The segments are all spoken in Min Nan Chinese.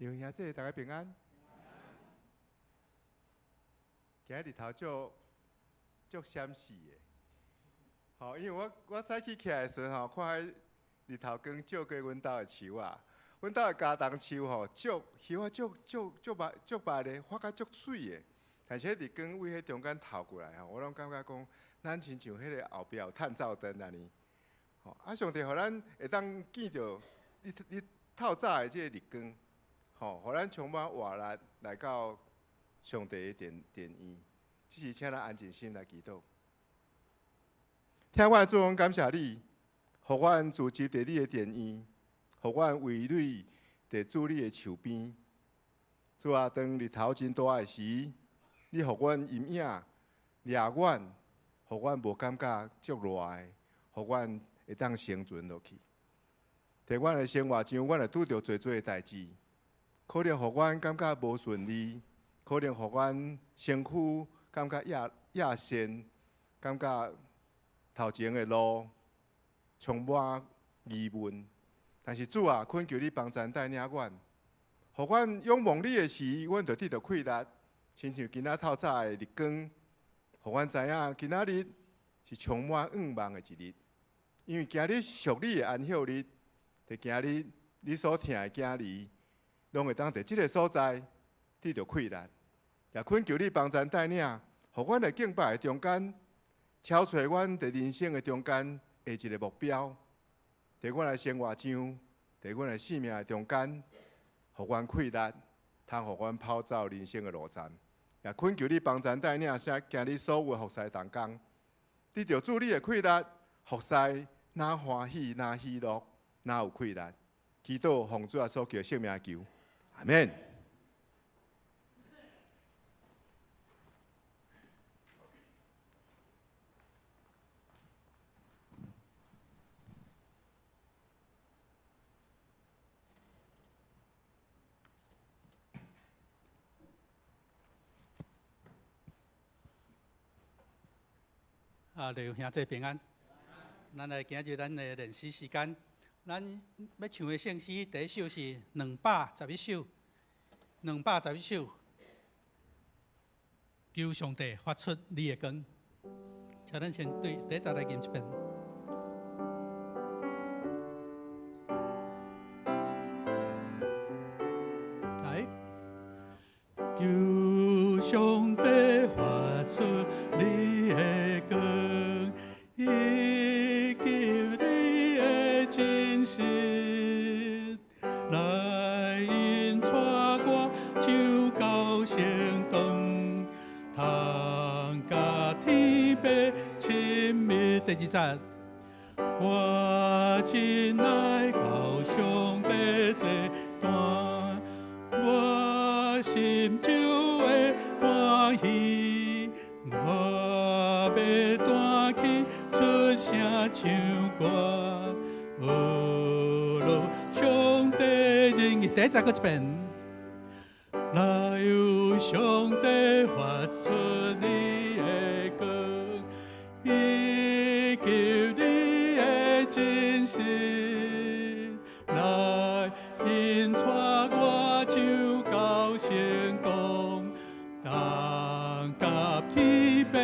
弟兄姊妹，大家平安。今日日头足足闪烁的，吼，因为我早起起来的时阵吼，看彼日头光照过阮兜的树仔，阮兜的茄苳树吼，足叶仔足足足白足白的，发甲足媠的。但是彼日光对彼中间透过来吼，我攏感觉讲，咱亲像彼个后壁有探照灯按呢。吼，啊，上帝予咱会当见著日日透早的这个日光，吼，予咱充满活力来到上帝的殿殿院。这时请咱安静心来祈祷。疼阮的主，阮感谢你，予阮聚集伫你的殿院，予阮偎蕊伫主你的树边。主啊，当日头真大的时，你予阮阴影掠阮，予阮无感觉足热的，予阮会当生存落去。伫阮的生活上，阮会拄著济济的代志，可能予阮感觉无顺利，可能予阮身躯感觉野野线，感觉头前的路充满疑问。但是主啊，恳求你帮助带领阮，予阮仰望你的时，阮就得著气力，亲像今仔透早的日光，予阮知影今仔日是充满向望的一日。因为今日属你的安息日，伫今日你所疼的囝儿，攏会当伫这个所在得著气力。也恳求你帮助带领，予阮伫敬拜的中间，敲揣阮伫人生的中间的一个目标，伫阮的生活上，伫阮的生命的中间，予阮气力，通予阮跑走人生的路程。也恳求你帮助带领，请今日所有的服侍同工，得著主你的气力，服侍若欢喜，若喜乐，若有气力。祈祷奉主耶稣基督圣名求，阿们。啊，弟兄姊妹平安。咱来今日咱的练习时间，咱欲唱的圣诗第一首是211首，211首。求上帝发出你的光，请咱先对第一节来吟一遍。来，求上帝发出你的光，以及你的真实，来引带我上到圣堂，通佮天父亲密。第二节，我真爱到上帝这单，我心就会欢喜，我欲弹起出声唱歌，学落上帝仁义。第一节阁一遍，若有上帝发出你的光，以及你的真实，来引带我上到圣堂，通佮天父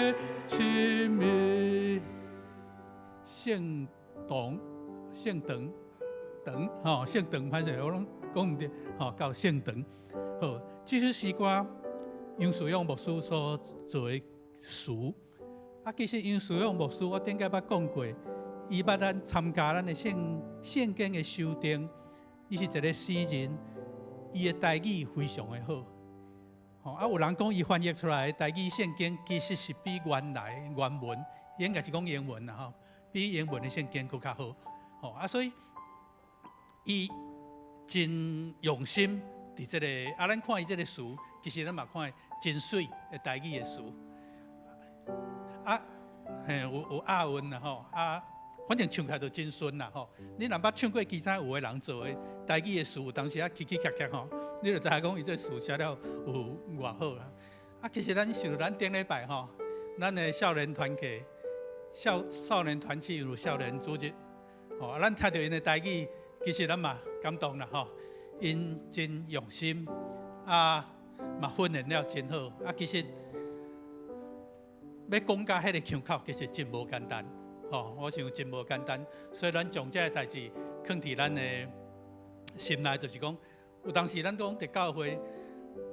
亲密。圣堂、圣堂、堂，吼，圣堂，歹势，我拢讲毋对，吼，到圣堂。好，这首诗歌杨树勇牧师所做的词。啊，其实杨树勇牧师，我顶摆捌讲过，伊捌咱参加咱的圣圣经的修订，伊是一个诗人，伊的台语非常的好。吼，啊，有人讲伊翻译出来的台语圣经，其实是比原来原文，应该是讲英文啦吼，比英文的圣经阁较好。吼，啊，所以伊真用心伫这个，啊，咱看伊这个词，其实咱嘛看真媠的台语的词。啊，嘿，有有押韵啦吼，啊，反正唱起来就真顺啦吼。你若捌唱过其他有的人做的台语的词，有当时啊起起夹夹吼，你就知影讲伊这词写了有偌好啦。啊，其实咱想咱顶礼拜吼，咱的少年团契、少少年团契有少年主日，吼，啊，咱听著𪜶的台语，其实咱嘛感动啦吼。𪜶真用心，啊，嘛訓練了真好。啊，其實欲講到彼个腔口，其實真無簡單，吼，我想真無簡單。所以咱將這个代誌囥佇咱的心內，就是講，有當時咱講佇教會，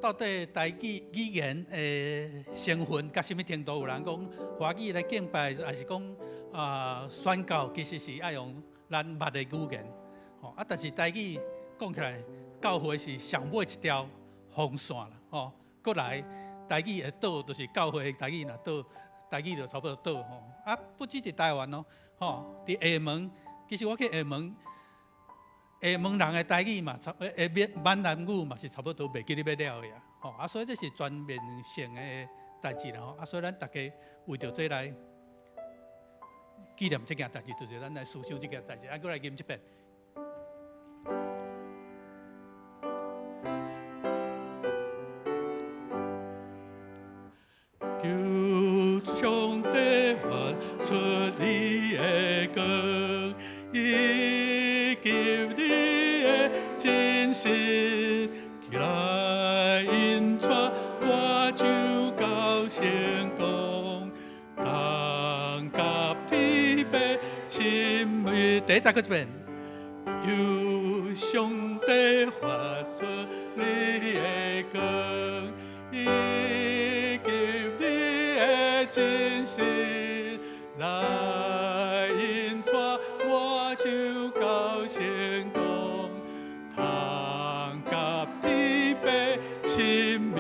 到底台語語言的成分佮啥物程度？有人講華語來敬拜，抑是講啊宣教，其實是愛用咱捌的語言。吼啊，但是台語講起來，教會是上尾一條防線啦，吼。閣來台語會倒，就是教會的台語若倒，台語就差不多倒吼。啊，不止佇台灣哦，吼，佇廈門，其實我去廈門，廈門人的台語嘛，差會閩南語嘛是差不多袂記得欲了去啊，吼啊，所以這是全面性的代誌啦吼。啊，所以咱逐家為著這來紀念這件代誌，就是咱來思想這件代誌。啊，閣來吟一遍。求上帝發出你的光，以及你的真實，來引帶我上到成功，同佮天父親密。第一節閣一遍。求上帝發出你的光，以及你的真實，來引帶我上到成功，同佮天父親密。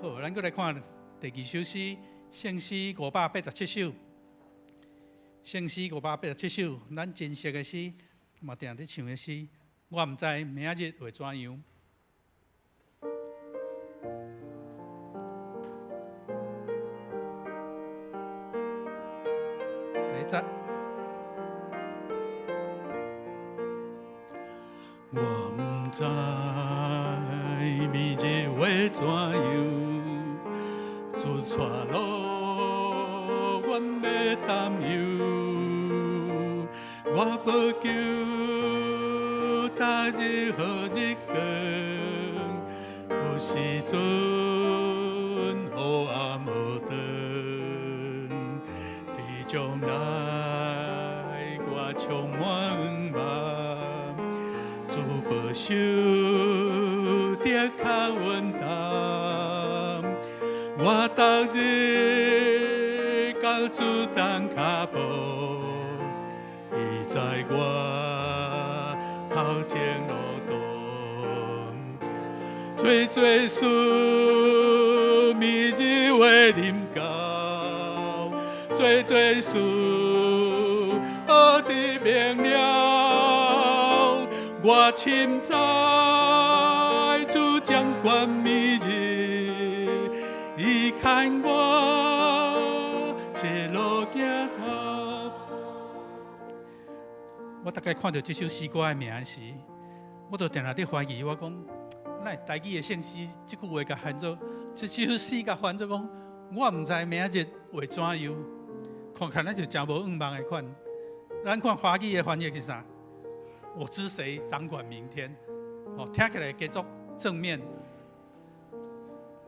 好，咱閣來看第二首詩，聖詩587首。聖詩587首，咱真熟的詩，嘛定咧唱的詩。我毋知明仔日會怎樣。第一節。我毋知明日會怎樣，主帶路，阮欲擔憂。我無求他日好日光，有時陣黑暗無燈。佇將來我充滿望，主保守得較穩當。我逐日佮主同跤步，伊知我頭前路途。做做事，明日會臨到，做做事，学得明了。我深知主掌管明日，伊牽我一路行頭。我逐擺看著這首詩歌的名時，我就定定佇懷疑，我講，哪會台語的聖詩這句話共翻做，這首詩共翻做講，我毋知明仔日會怎樣，看起來就誠無向望的款。咱看華語的翻譯是啥？我知誰掌管明天？哦，聽起來加足正面。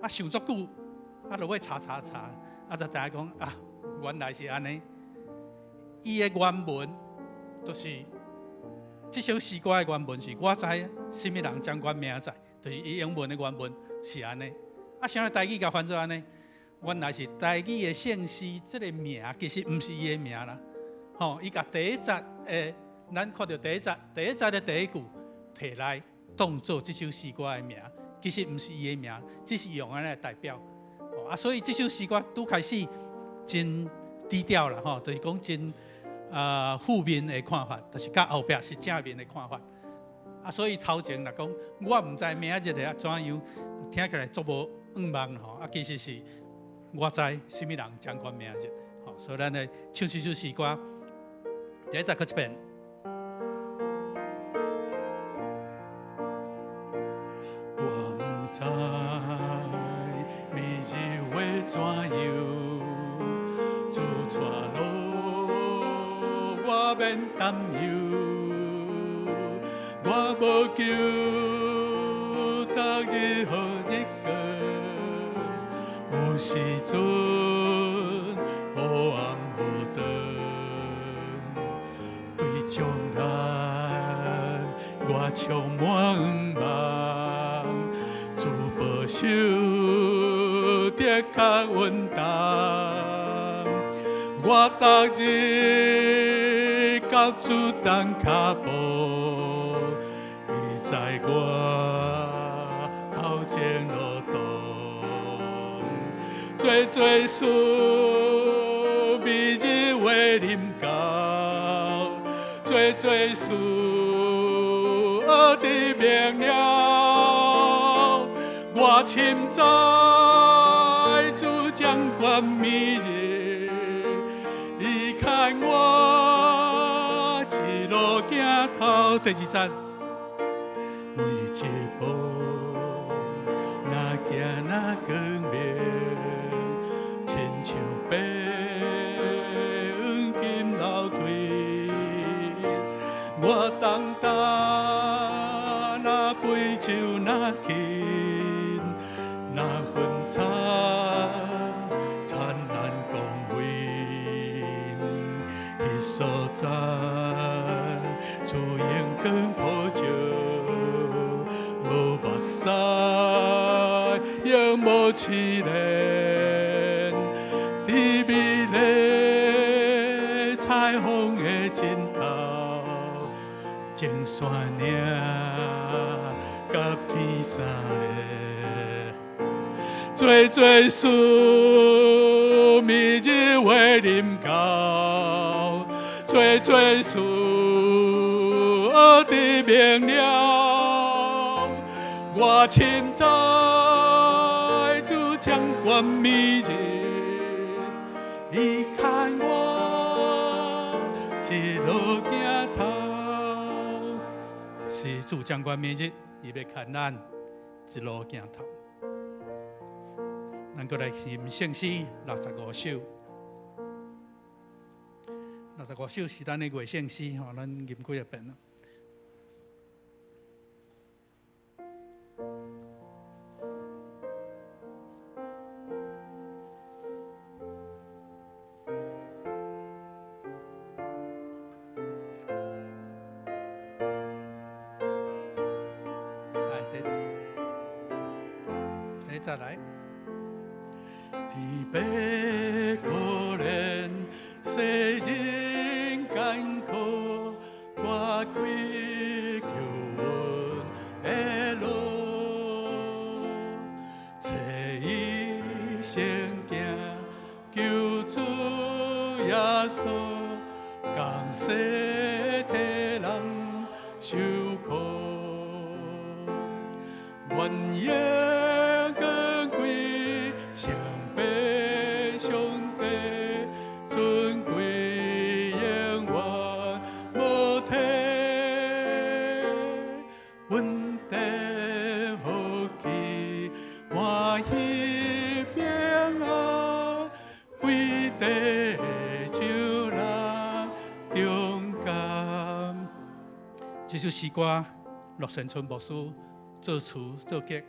啊，想足久，啊，落尾查查查，啊，才知影講啊，原來是按呢。伊的原文就是這首詩歌的原文是我知啥物人掌管明仔載，就是伊英文的原文是按呢。啊，啥物台語共翻做按呢？原來是台語的聖詩，這个名其實毋是伊的名啦。吼，伊共第一節的，咱看著第一節，第一節的第一句提來當做這首詩歌的名，其實毋是伊的名，只是用按呢來代表。啊，所以這首詩歌拄開始真低調啦，吼，就是講真負面的看法，但是佮後壁是正面的看法。啊，所以頭前若講我毋知明仔日會怎樣，聽起來足無向望吼。啊，其實是我知啥物人掌管明仔日，吼，所以咱來唱這首詩歌。第一節閣一遍。我毋知明日會怎樣，主帶路，我免擔憂。我無求逐日好日光，有時陣烏暗無燈，對將來我充滿望，主保守的確穩當，我逐日佮主同跤步，伊在我頭前路途，做做事每日話臨到，做做事得明了，我深知主掌管每日，伊牽我一路行頭。第二節，每一步若行若光明，親像白黃金流退，我當擔若杯酒若輕，若分餐燦爛光輝，彼所在主榮光普照，無目屎亦無試煉，佇美麗彩虹的盡頭，前山嶺佮天三个，做做事每日話臨到，做做事得明了，我深知主掌管每日，伊牽我一路行頭，是主掌管每日，伊欲牽咱一路行頭。咱閣來吟聖詩65首，65首是咱的月聖詩吼，咱吟幾仔遍啦。來，第一節來。天父可憐，世人艱苦，大開救恩的路，冊伊聖經，救主耶穌，降世替人受苦，願榮光歸聖父上帝，尊貴永遠無替，恩典福氣歡喜平安，歸地眾人中間。這首詩歌，陸善春牧師作詞作曲。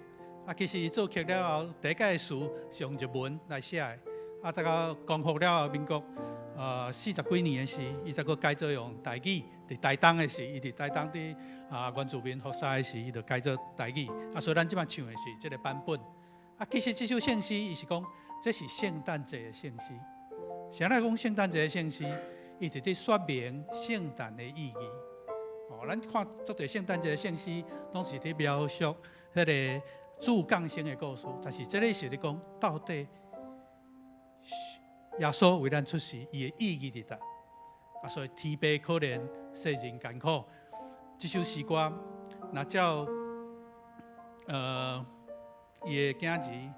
啊，其實伊作曲了後，第一擺詞是用日文來寫的。啊，等到光復了後，民國40幾年的時，伊才閣改做用台語。佇台東的時，伊佇台東佇啊原住民服侍的時，伊就改做台語。啊，所以咱這擺唱的是這個版本。啊，其實這首聖詩，伊是講這是聖誕節的聖詩。啥來講聖誕節的聖詩？伊佇咧說明聖誕的意義。哦，咱看足濟聖誕節的聖詩，攏是佇描述彼個主降生的故事，但是這个是咧講到底耶穌為咱出世，伊的意義佇佗？啊，所以天父可憐，世人艱苦。這首詩歌，若照伊的囝兒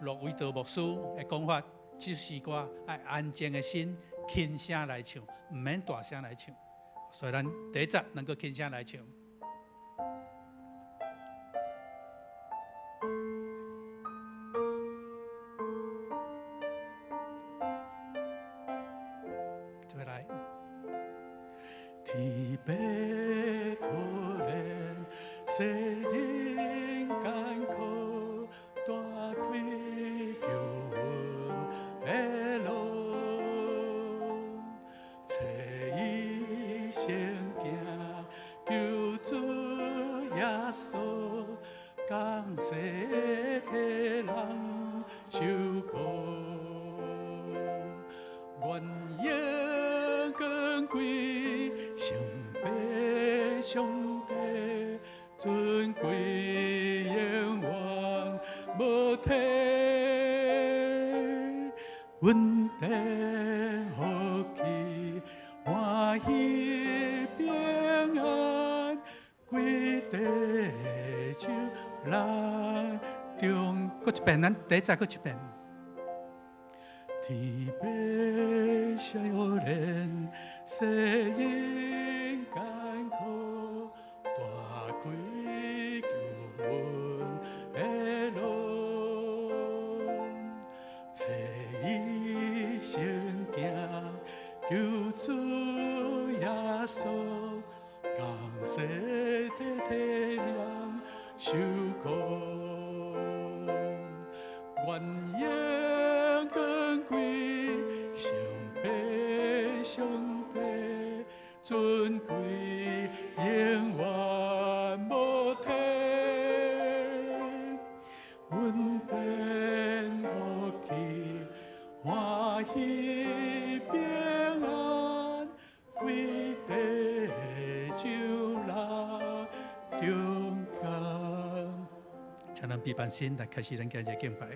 陸維道牧師的講法，這首詩歌愛安靜的心，輕聲來唱，毋免大聲來唱。所以咱第一節能夠輕聲來唱。這邊來，天父可憐，世人艱苦，大開救恩的路，揣伊聖囝救主耶穌，降世替人受苦，願榮光歸聖父上帝，尊貴永遠無替，恩典福氣歡喜平安，歸地上人中。閣一遍，咱第一節閣一遍。天父少年，世人艱苦，大開救恩的路，揣伊聖囝救主耶穌，降世替人受苦，願榮光歸聖父上帝，尊貴永遠無替，恩典福氣歡喜平安，歸地上人中間。請咱閉班心來開始咱今日敬拜。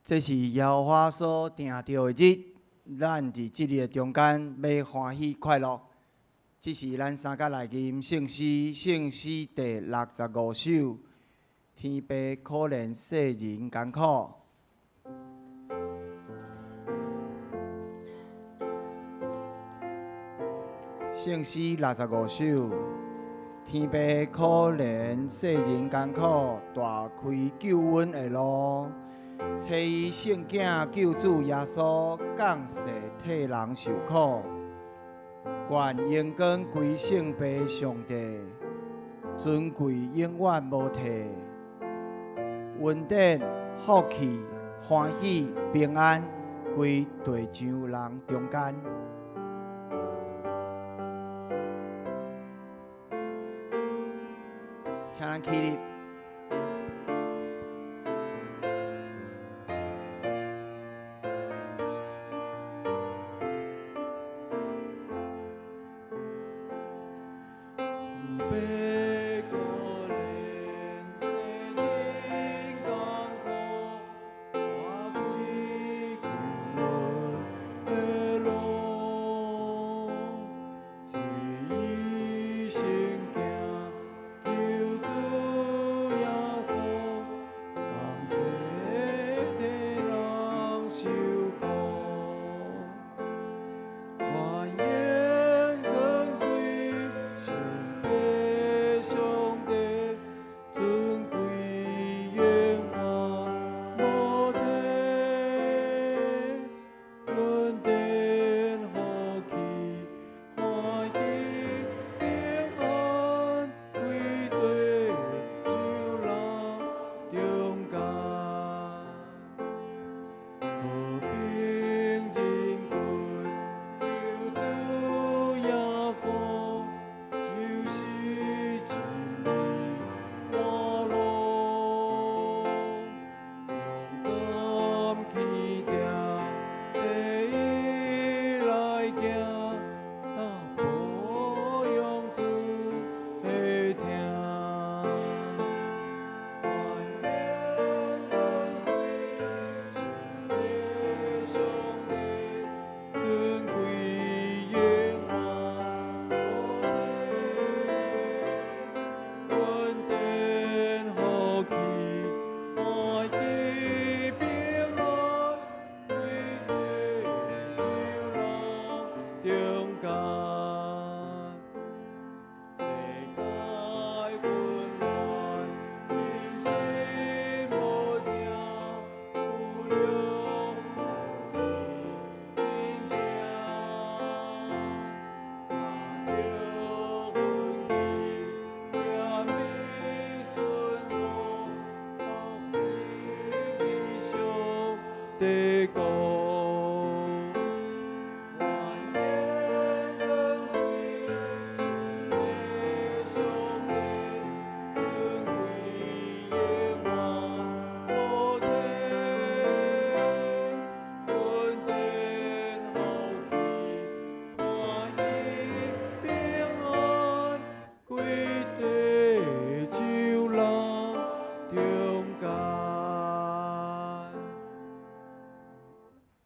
這是耶和華所定著的日，咱佇這日的中間欲歡喜快樂。這是咱三甲來吟聖詩，聖詩第65首，天父可憐世人艱苦。聖詩65首，天父可憐世人艱苦，大開救恩的路。差伊聖囝救主耶穌降世替人受苦，願榮光歸聖父上帝，尊貴永遠無替。恩典、福氣、歡喜、平安，歸地上人中間。請咱起立。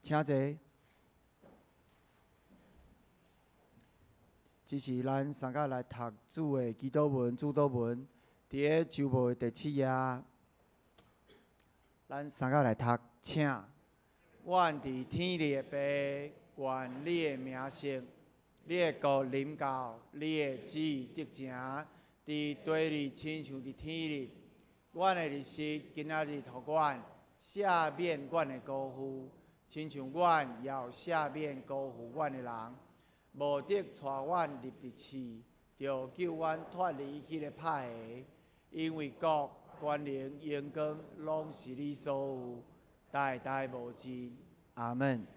請坐。這是咱三甲來讀主的祈禱文、主禱文，佇咧周報的第七頁。咱三甲來讀，請。阮佇天裡的父，願你的名聖，你的國臨到，你的旨意得成，佇地裡親像佇天裡。阮的日食今仔日予阮，赦免阮的辜負，親像阮也有赦免辜負阮的人。無得帶阮入佇試，著救阮脫離彼个歹的。因為國、權能、榮光，攏是你所有，代代無盡。阿門。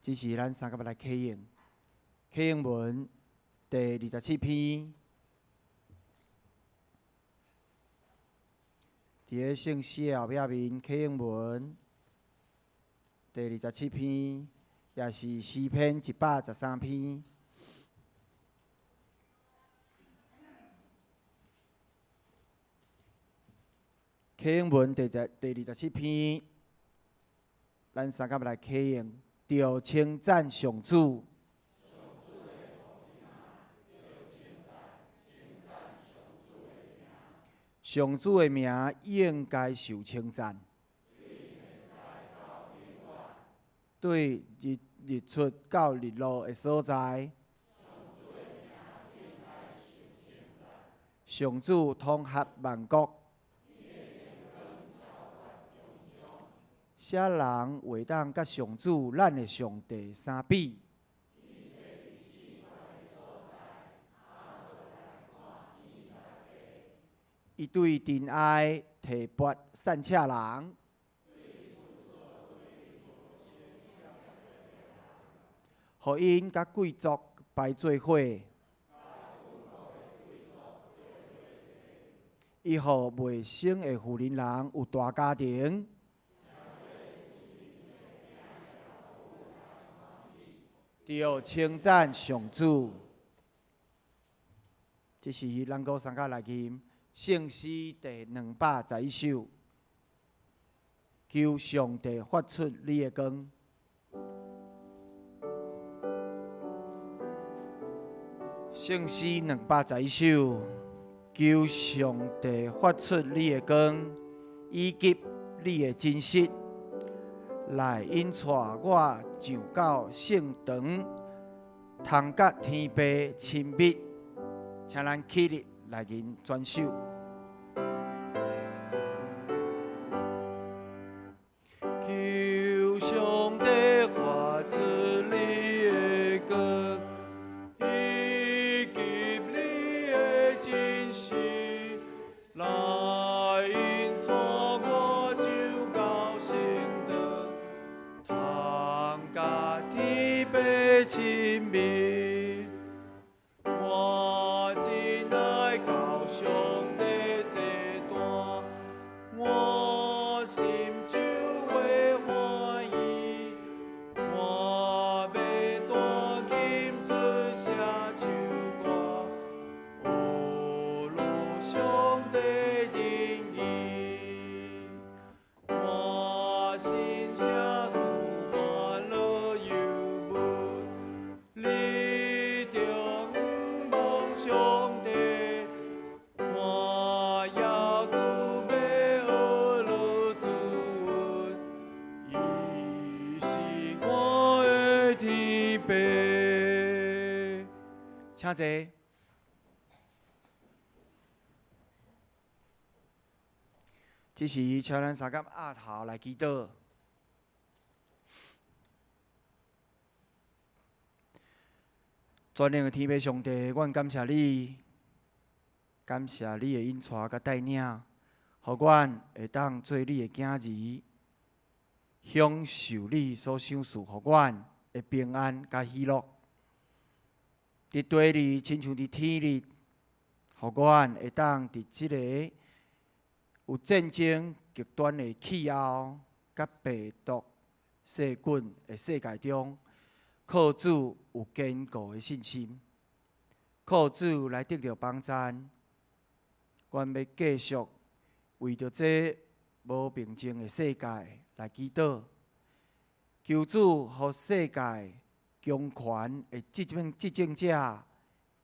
這是咱三個來啟用，啟用文第27篇，佇咧聖詩的後壁面，啟用文第27篇，也是詩篇113篇。啟用文第27篇，咱三個來啟用，著稱讚上主。上主的名應該受稱讚。對日出到日落的所在，上主統合萬國。啥人會當佮上主咱的上帝相比？伊對塵埃提拔散赤人，予𪜶佮貴族排做伙。伊予未生的婦人人有大家庭。對，稱讚上主。這是咱閣三甲來吟聖詩第211首，求上帝發出你的光。聖詩211首，求上帝發出你的光，以及你的真實，來引帶我上到聖堂，通佮天父親密。請咱起立來吟全首。求上帝發出你的光，以及你的真實，來引帶我上到聖堂，通佮天父親密。我真愛到上帝祭壇，我心就會歡喜。我欲彈琴出寫首歌，學樂上帝仁義。我心聲賜歡樂油文，你著仰望上帝，我猶閣欲學樂主恩，伊是我的天父。請坐。這時，請咱三甲額頭來祈禱。全能的天父上帝，阮感謝你，感謝你的引帶佮帶領，予阮會當做你的囝兒，享受你所賞賜予阮的平安佮喜樂。佇地裡親像佇天裡，予阮會當佇這個有戰爭、極端的氣候佮病毒、細菌的世界中，靠主有堅固的信心，靠主來得著幫贊。阮欲繼續為著這無平靜的世界來祈禱，求主予世界強權的執政者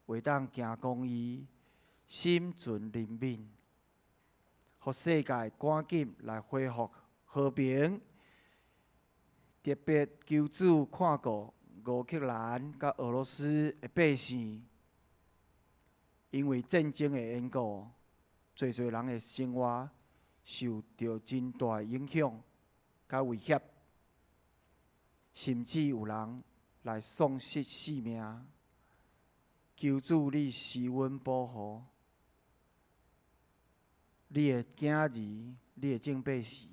會當行公義，心存憐憫，予世界趕緊來恢復和平。特別求主看顧烏克蘭佮俄羅斯的百姓，因為戰爭的緣故，濟濟人的生活受著真大的影響佮威脅，甚至有人來喪失性命。求主你施恩保護你的囝兒、你的眾百姓，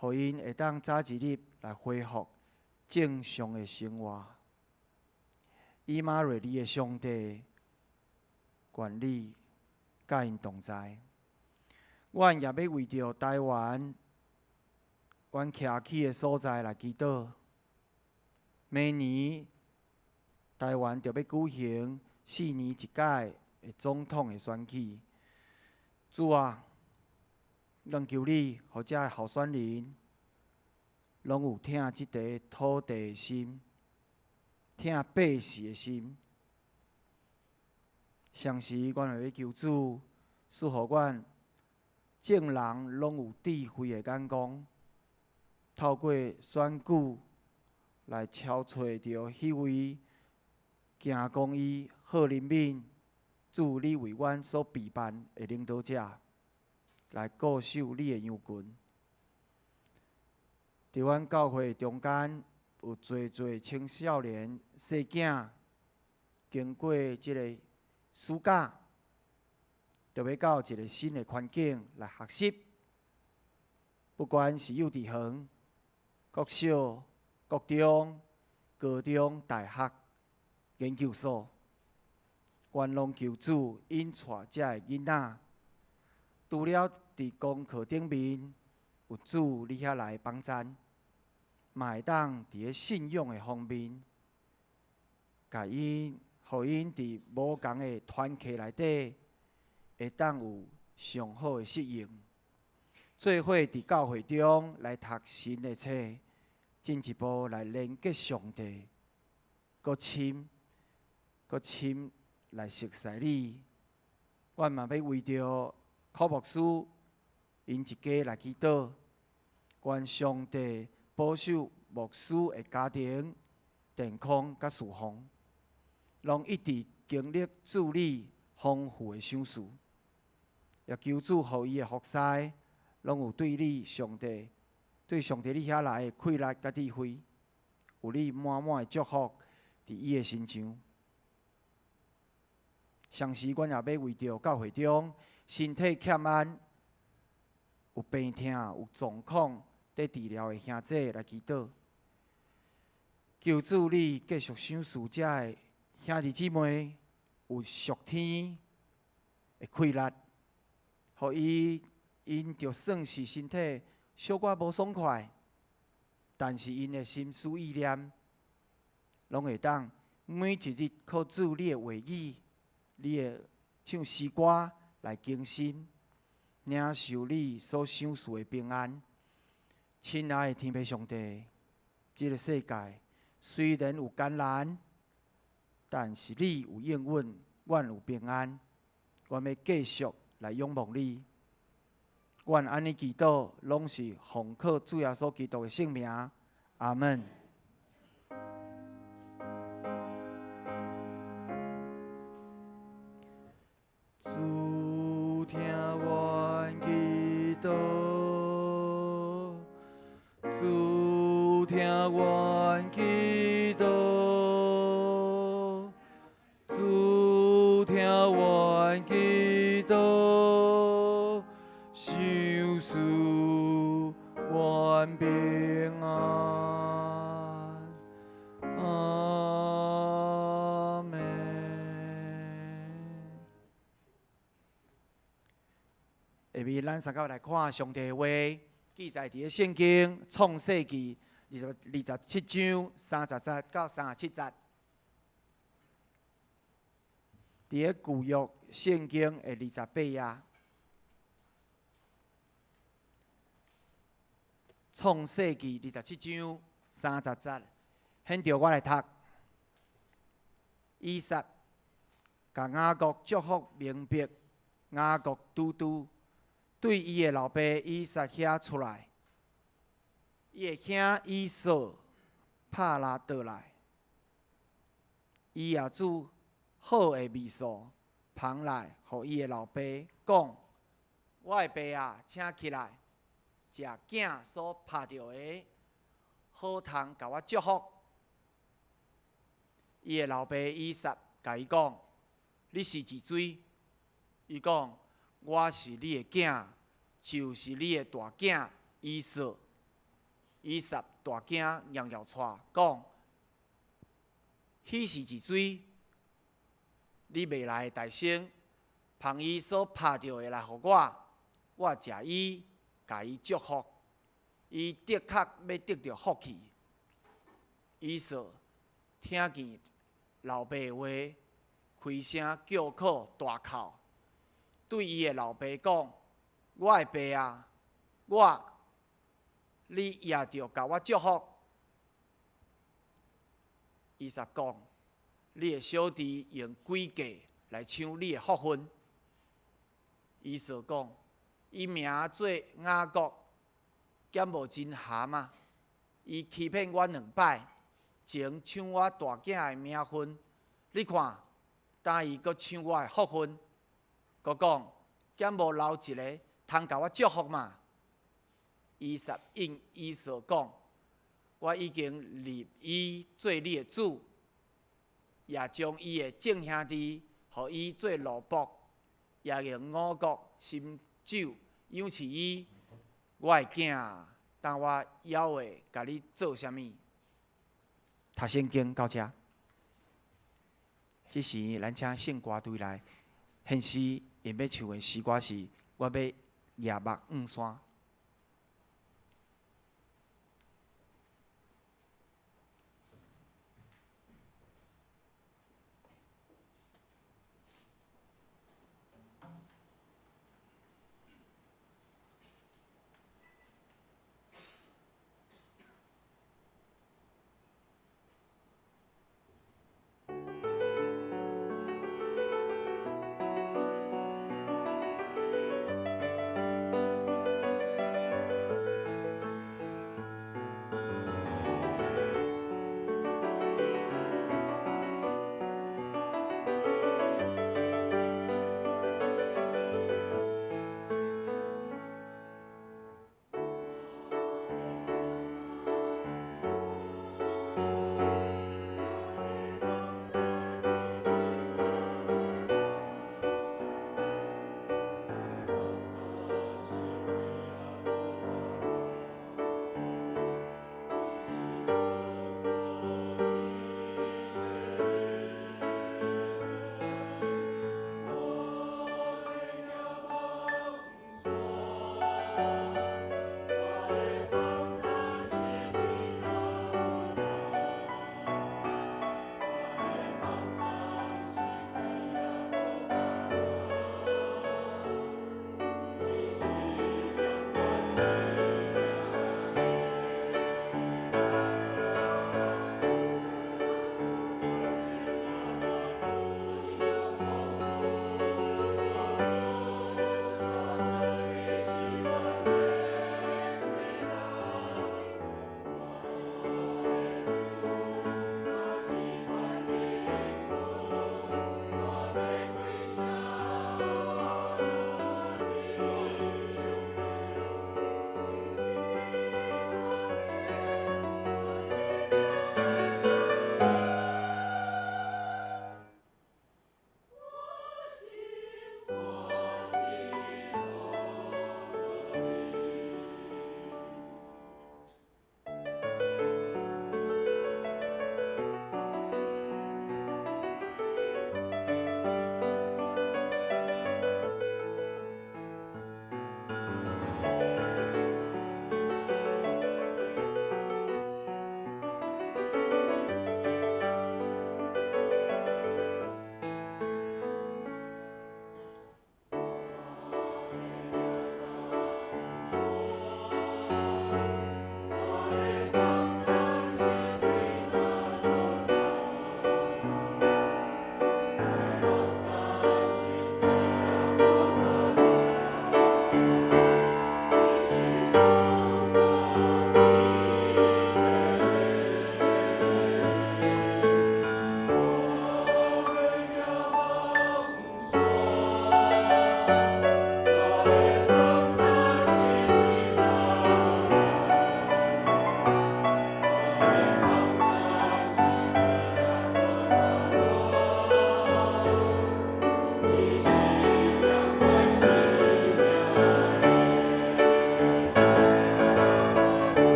予𪜶會當早一日來恢復正常的生活。以馬內利的上帝，願你佮𪜶同在。阮也欲為著台灣，阮徛起的所在來祈禱。明年台灣著欲舉行4年一屆的總統的選舉。主啊，咱求你，予遮的候選人攏有疼這塊土地的心，疼百姓的心。同時，阮也欲求主賜予阮眾人攏有智慧的眼光，透過選舉來挑揣著彼位行公義、好憐憫、主你為阮所備辦的領導者，來固守你的羊群。佇阮教會中間有濟濟青少年細囝，經過這个暑假，就欲到一个新的環境來學習。不管是幼稚園、國小、國中，高中、大學、研究所。阮攏求主𪜶帶遮的囡仔，除了佇功課頂面有主你遐來幫贊，嘛會當佇咧信仰的方面，共𪜶，予𪜶佇無仝的團契內底，會當有上好的適應。做伙佇教會中來讀神的冊，進一步來連結上帝，閣深、閣深來熟似你。阮嘛欲為著柯牧師𪜶一家來祈禱，願上帝保守牧師的家庭、健康佮侍奉，攏一直經歷主你豐富的賞賜。也求主予伊的服侍，攏有對你上帝、對上帝你遐來的氣力佮智慧，有你滿滿的祝福佇伊的身上。同時，阮也欲為著教會中身體欠安、有病痛、有狀況佇治療的兄弟來祈禱。求主你繼續賞賜遮的兄弟姊妹有屬天的氣力，予伊𪜶就算是身體小可無爽快，但是𪜶的心思意念，攏會當每一日靠主你的話語、你的唱詩歌來更新，領受你所賞賜的平安。親愛的天父上帝，這个世界雖然有艱難，但是你有應允，阮有平安。阮欲繼續來仰望你。阮按呢祈禱，攏是奉靠主耶穌基督的聖名。阿門。主聽阮祈禱，主聽阮祈禱，主聽阮祈禱，賞賜阮平安。阿們。下面咱三個來看上帝的話，記載佇咧聖經創世記27章30節到37節。佇咧舊約聖經的28頁，創世記27章30節，現著我來讀。以撒共雅各祝福明白，雅各拄拄對伊的老爸以撒遐出來，伊的兄以掃拍拉倒來，伊也煮好的麵素捧來，予伊的老爸講：我的爸啊，請起來，食囝所拍著的，好通共我祝福。伊的老爸以撒共伊講：你是一水？伊講：我是你的囝，就是你的大囝以掃。以撒大囝搖搖掣講：彼是一水？你未來的大生，捧伊所拍著的來予我，我食伊，共伊祝福，伊的確欲得著福氣。以掃聽見老爸的話，開聲叫苦大哭，對伊的老爸講：我的爸啊，我，你也著共我祝福。以撒講：你的小弟用詭計來搶你的福分。以掃講：伊名做雅各，敢無真含啊？伊欺騙我兩擺，前搶我大囝的名分，你看，今伊閣搶我的福分，閣講，敢無留一个通共我祝福嘛？以撒應以掃講：我已經立伊做你的主，也將伊的眾兄弟予伊做奴僕，也用五穀新酒養飼伊。我的囝啊，當我猶會共你做啥物？讀聖經到遮。這時，咱請聖歌隊來獻詩，𪜶欲唱的詩歌是：我欲舉目向山。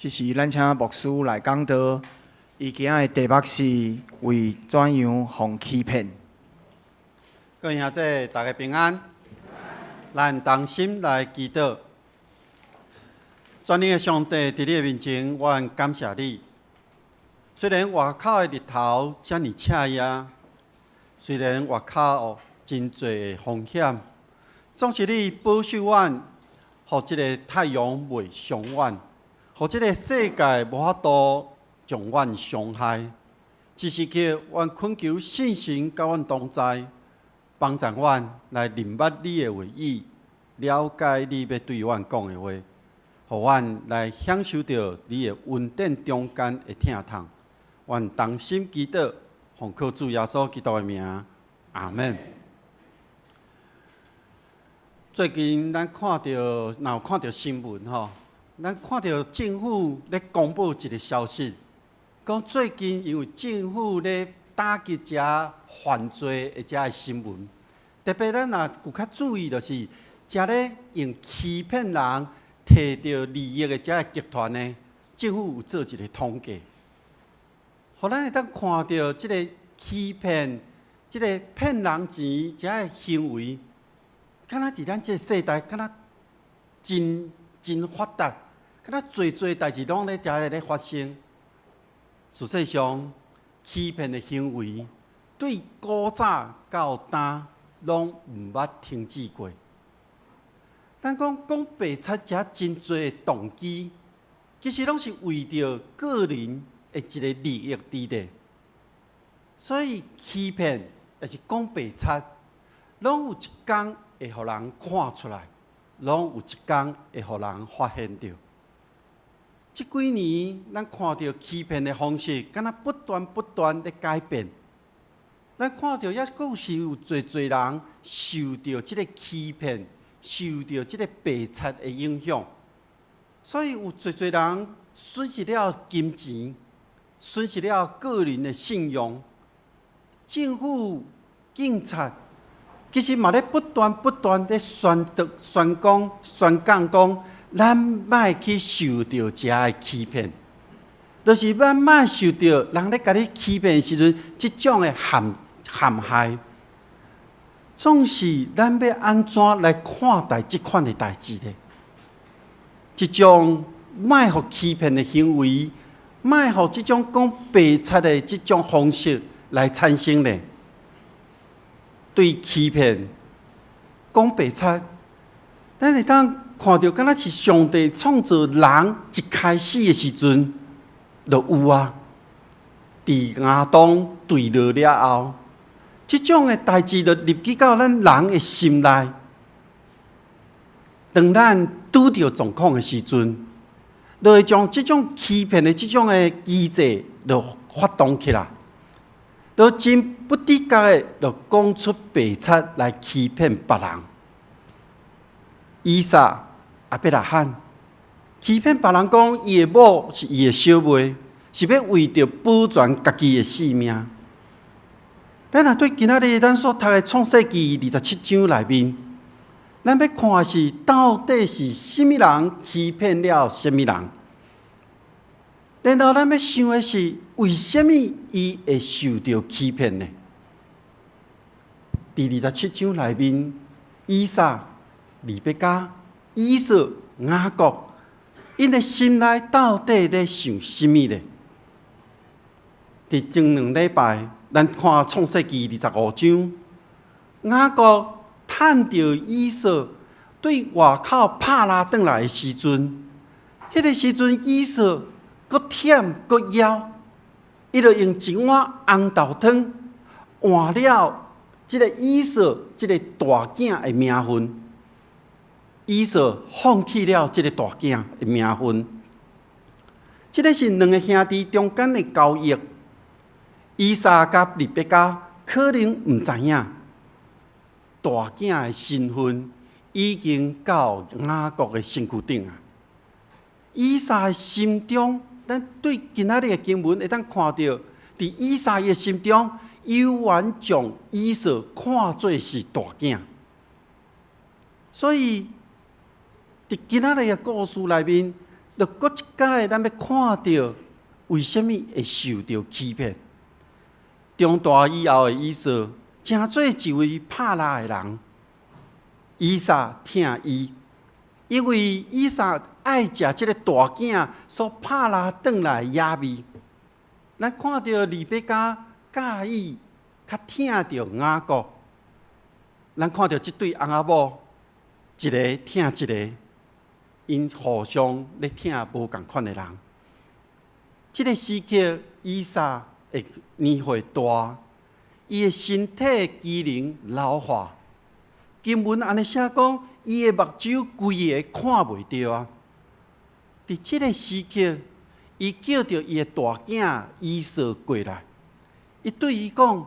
這時咱請牧師來講道，伊今仔的題目是為怎樣予欺騙。各位兄弟，大家平安。咱同心來祈禱。全能的上帝，佇你的面前，我感謝你。雖然外口的日頭遮爾赤熱，雖然外口真濟的風險，總是你保守阮，予這个太陽袂傷阮，予這个世界無法度將阮傷害。這時刻，阮懇求聖神佮阮同在，幫助阮來認捌你的話語，了解你欲對阮講的話，予阮來享受著你的恩典中間的疼痛。阮同心祈禱，奉靠主耶穌基督的名，阿門。最近咱看著，若有看著新聞吼，咱看著政府咧公布一个消息，講最近因為政府咧打擊遮犯罪的遮个新聞，特別咱若有較注意，就是遮咧用欺騙人摕著利益的遮个集團呢，政府有做一个統計，予咱會當看著這个欺騙、這個騙人錢遮个行為，敢若佇咱這个世代，敢若真真發達，敢若濟濟代誌攏咧遮咧發生。事實上，欺騙的行為對古早到今攏毋捌停止過。咱講講白賊遮真濟的動機，其實攏是為著個人的一个利益佇咧。所以欺騙抑是講白賊，攏有一工會予人看出來，攏有一工會予人發現著。這幾年，咱看著欺騙的方式，敢若不斷不斷咧改變。咱看著抑閣是有濟濟人受著這个欺騙、受著這个白賊的影響，所以有濟濟人損失了金錢，損失了個人的信用。政府、警察其實嘛咧不斷不斷咧宣導、宣講、宣講講，咱莫去受著遮个欺騙，就是咱莫受著人咧共你欺騙的時陣，這種的陷害。總是咱欲按怎來看待這款的代誌呢？這種莫予欺騙的行為，莫予這種講白賊的這種方式來產生呢？對欺騙、講白賊，咱會當看著，敢若是上帝創造人一開始的時陣就有啊。佇亞當墜落了後，這種的代誌就入去到咱人的心內。當咱拄著狀況的時陣，就會將這種欺騙的這種的機制就發動起來，就真不自覺的就講出白賊來欺騙別人。以撒、亞伯拉罕欺騙別人講，伊的某是伊的小妹，是欲為著保全家己的性命。咱若對今仔日咱所讀的創世記27章內面，咱欲看的是到底是啥物人欺騙了啥物人？然後咱欲想的是，為啥物伊會受著欺騙呢？佇27章內面，以撒、利百加、以掃、雅各，𪜶的心內到底咧想啥物呢？佇前兩禮拜，咱看創世記25章，雅各趁著以掃對外口拍獵轉來的時陣，彼个時陣以掃閣忝閣枵，伊就用一碗紅豆湯換了這个以掃這个大囝的名分。以掃放棄了這个大囝的名分，這个是兩个兄弟中間的交易。以撒佮利百加可能毋知影，大囝的身份已經到雅各的身軀頂啊。以撒的心中，咱對今仔日的經文會當看著，佇以撒的心中，猶原將以掃看做是大囝，所以佇今仔日的故事內面，就閣一擺，咱欲看著為啥物會受著欺騙。長大以後的以掃，成做一位拍獵的人。以撒疼伊，因為以撒愛食這个大囝所拍獵轉來的野味。咱看著利百加佮意較疼著雅各，咱看著這對翁仔某，一个疼一个，𪜶互相咧疼無仝款的人。這个時刻，以撒的年歲大，伊的身體機能老化。經文按呢寫講，伊的目睭規个看袂著啊。佇這个時刻，伊叫著伊的大囝以掃過來，伊對伊講：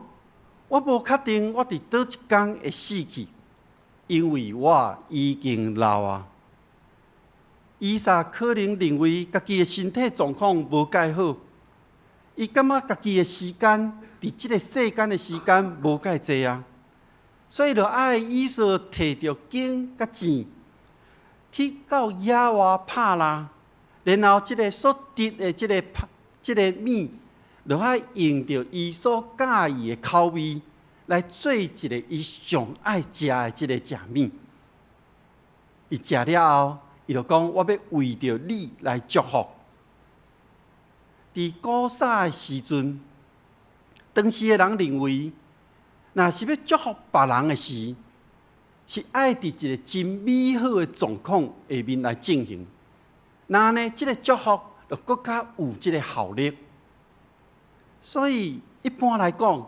我無確定我佇佗一工會死去，因為我已經老啊。以撒可能認為家己的身體狀況無蓋好，伊感覺家己的時間佇這个世間的時間無蓋濟啊。所以就愛以掃提著弓佮箭去到野外拍獵，然後這个所得的這个物，就愛用著伊所佮意的口味來做一个伊上愛食的這个食物。伊食了後，伊就講：我欲為著你來祝福。佇古早的時陣，當時的人認為，若是欲祝福別人的時，是愛佇一个真美好的狀況下面來進行。那按呢，這个祝福就閣較有這个效力。所以一般來講，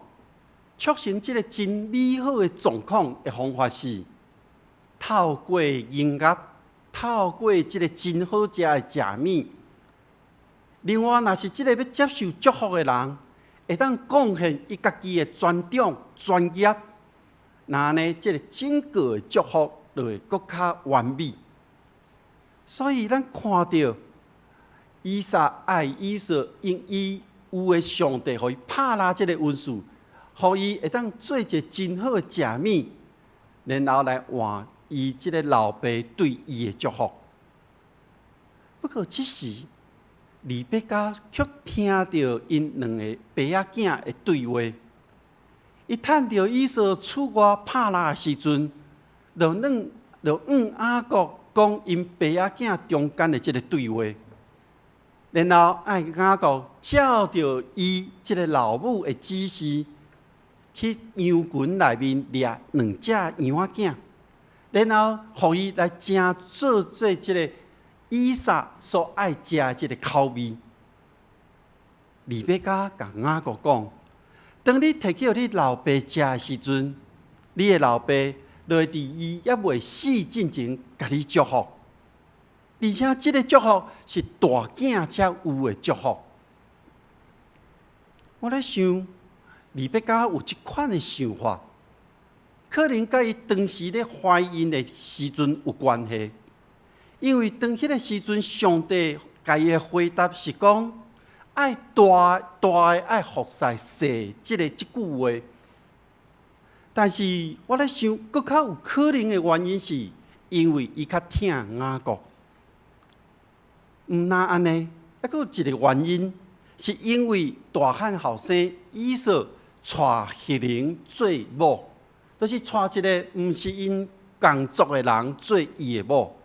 促成這个真美好的狀況的方法是透過音樂，透過這个真好食的食物。另外，若是這个欲接受祝福的人，會當貢獻伊家己的專長、專業，那按呢，這个整個的祝福就會閣較完美。所以，咱看著以撒愛以掃，用伊有的上帝予伊拍獵這個恩賜，予伊會當做一个真好的食物，然後來換伊這个老爸對伊的祝福。不過，這時利百加卻聽著𪜶兩个爸仔囝的對話，伊趁著以掃出外拍獵的時陣，就向雅各講𪜶爸仔囝中間的這个對話，然後愛雅各照著伊這个老母的指示，去羊群內面掠兩隻羊仔囝，然後予伊來成做做這个以撒所愛食的這个口味。利百加共雅各講：當你提去予你老爸食的時陣，你的老爸就會佇伊猶未死進前，共你祝福。而且這个祝福是大囝才有的祝福。我咧想，利百加有這款的想法，可能佮伊當時咧懷孕的時陣有關係。因為當彼个時陣，上帝共伊的回答是講，愛大大的愛服侍細這个這句話。但是我咧想，閣較有可能的原因是，因為伊較疼雅各。毋但按呢，猶閣有一个原因，是因為大漢後生以掃娶彼人做某，就是娶一个毋是𪜶仝族的人做伊的某。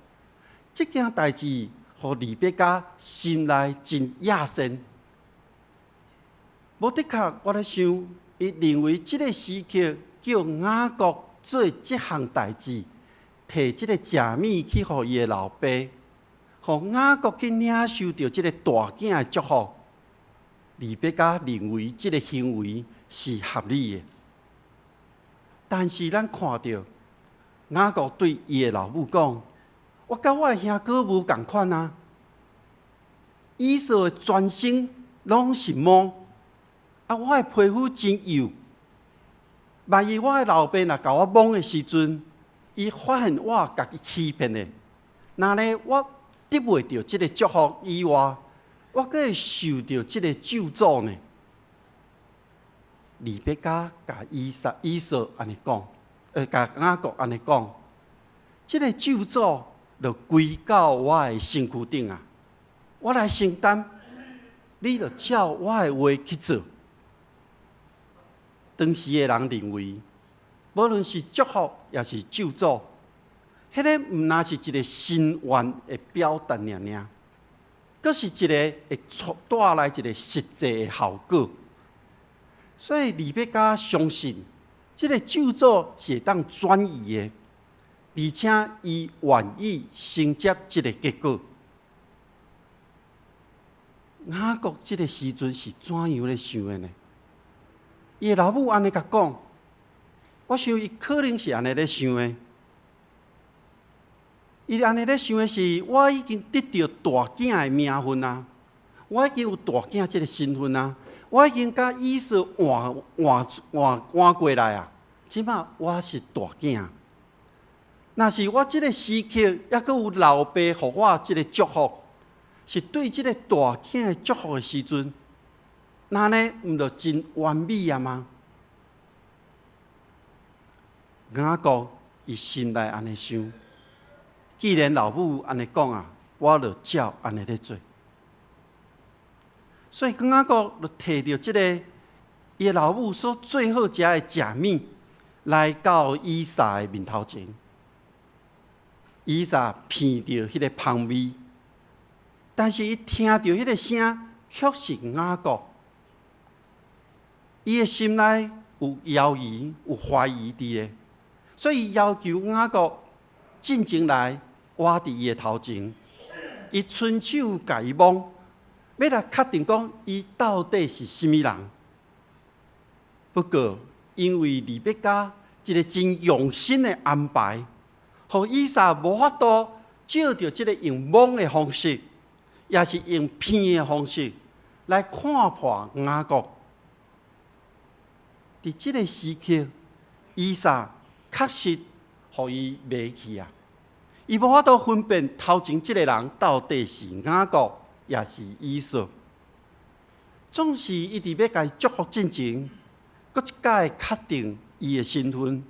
這件代誌，予利百加心內真訝善。無的確，我咧想，伊認為這个時刻叫雅各做這項代誌，提這個食物去予伊的老爸，予雅各去領受著這个大囝的祝福。利百加認為這个行為是合理的，但是咱看著雅各對伊的老母講：我佮我的兄哥無仝款啊！以掃的全身攏是毛，啊，我的皮膚真幼。萬一我的老爸若共我摸的時陣，伊發現我共伊欺騙的，那呢我得袂著這个祝福以外，我閣會受著這个咒詛呢？利百加共以撒、以掃按呢講，共雅各按呢講，這个咒詛就歸到我的身軀頂啊！我來承擔，你就照我的話去做。當時的人認為，無論是祝福抑是咒詛，彼个毋但是一個心願的表達爾爾，閣是一個會帶來一個實際的效果。所以利百加相信，這個咒詛是會當轉移的，而且伊願意承接這個結果。雅各這個時陣是怎樣咧想的呢？伊的老母按呢共講，我想伊可能是按呢咧想的。伊按呢咧想的是，我已經得著大囝的名分啊，我已經有大囝這個身份啊，我已經共以掃換換換換過來啊。這馬我是大囝，若是我這個時刻猶閣有老爸予我這個祝福，是對這個大囝的祝福的時陣，那呢毋就真完美啊嗎？雅各伊心內按呢想，既然老母按呢講啊，我就照按呢咧做。所以雅各就提著這个伊的老母所做好食的食物，來到以撒的面頭前。以撒聞著彼个芳味，但是伊聽著彼个聲，卻是雅各。伊的心內有猶疑、有懷疑佇咧，所以要求雅各進前來，倚佇伊的頭前，伊伸手共伊摸，欲來確定講伊到底是啥物人。不過，因為利百加一个真用心的安排，予以撒無法度藉著這个用摸的方式，抑是用聞的方式來看破雅各。佇這个時刻，以撒確實予伊迷去啊！伊無法度分辨頭前這个人到底是雅各，抑是以掃。總是伊佇欲共伊祝福進前，閣一擺確定伊的身份，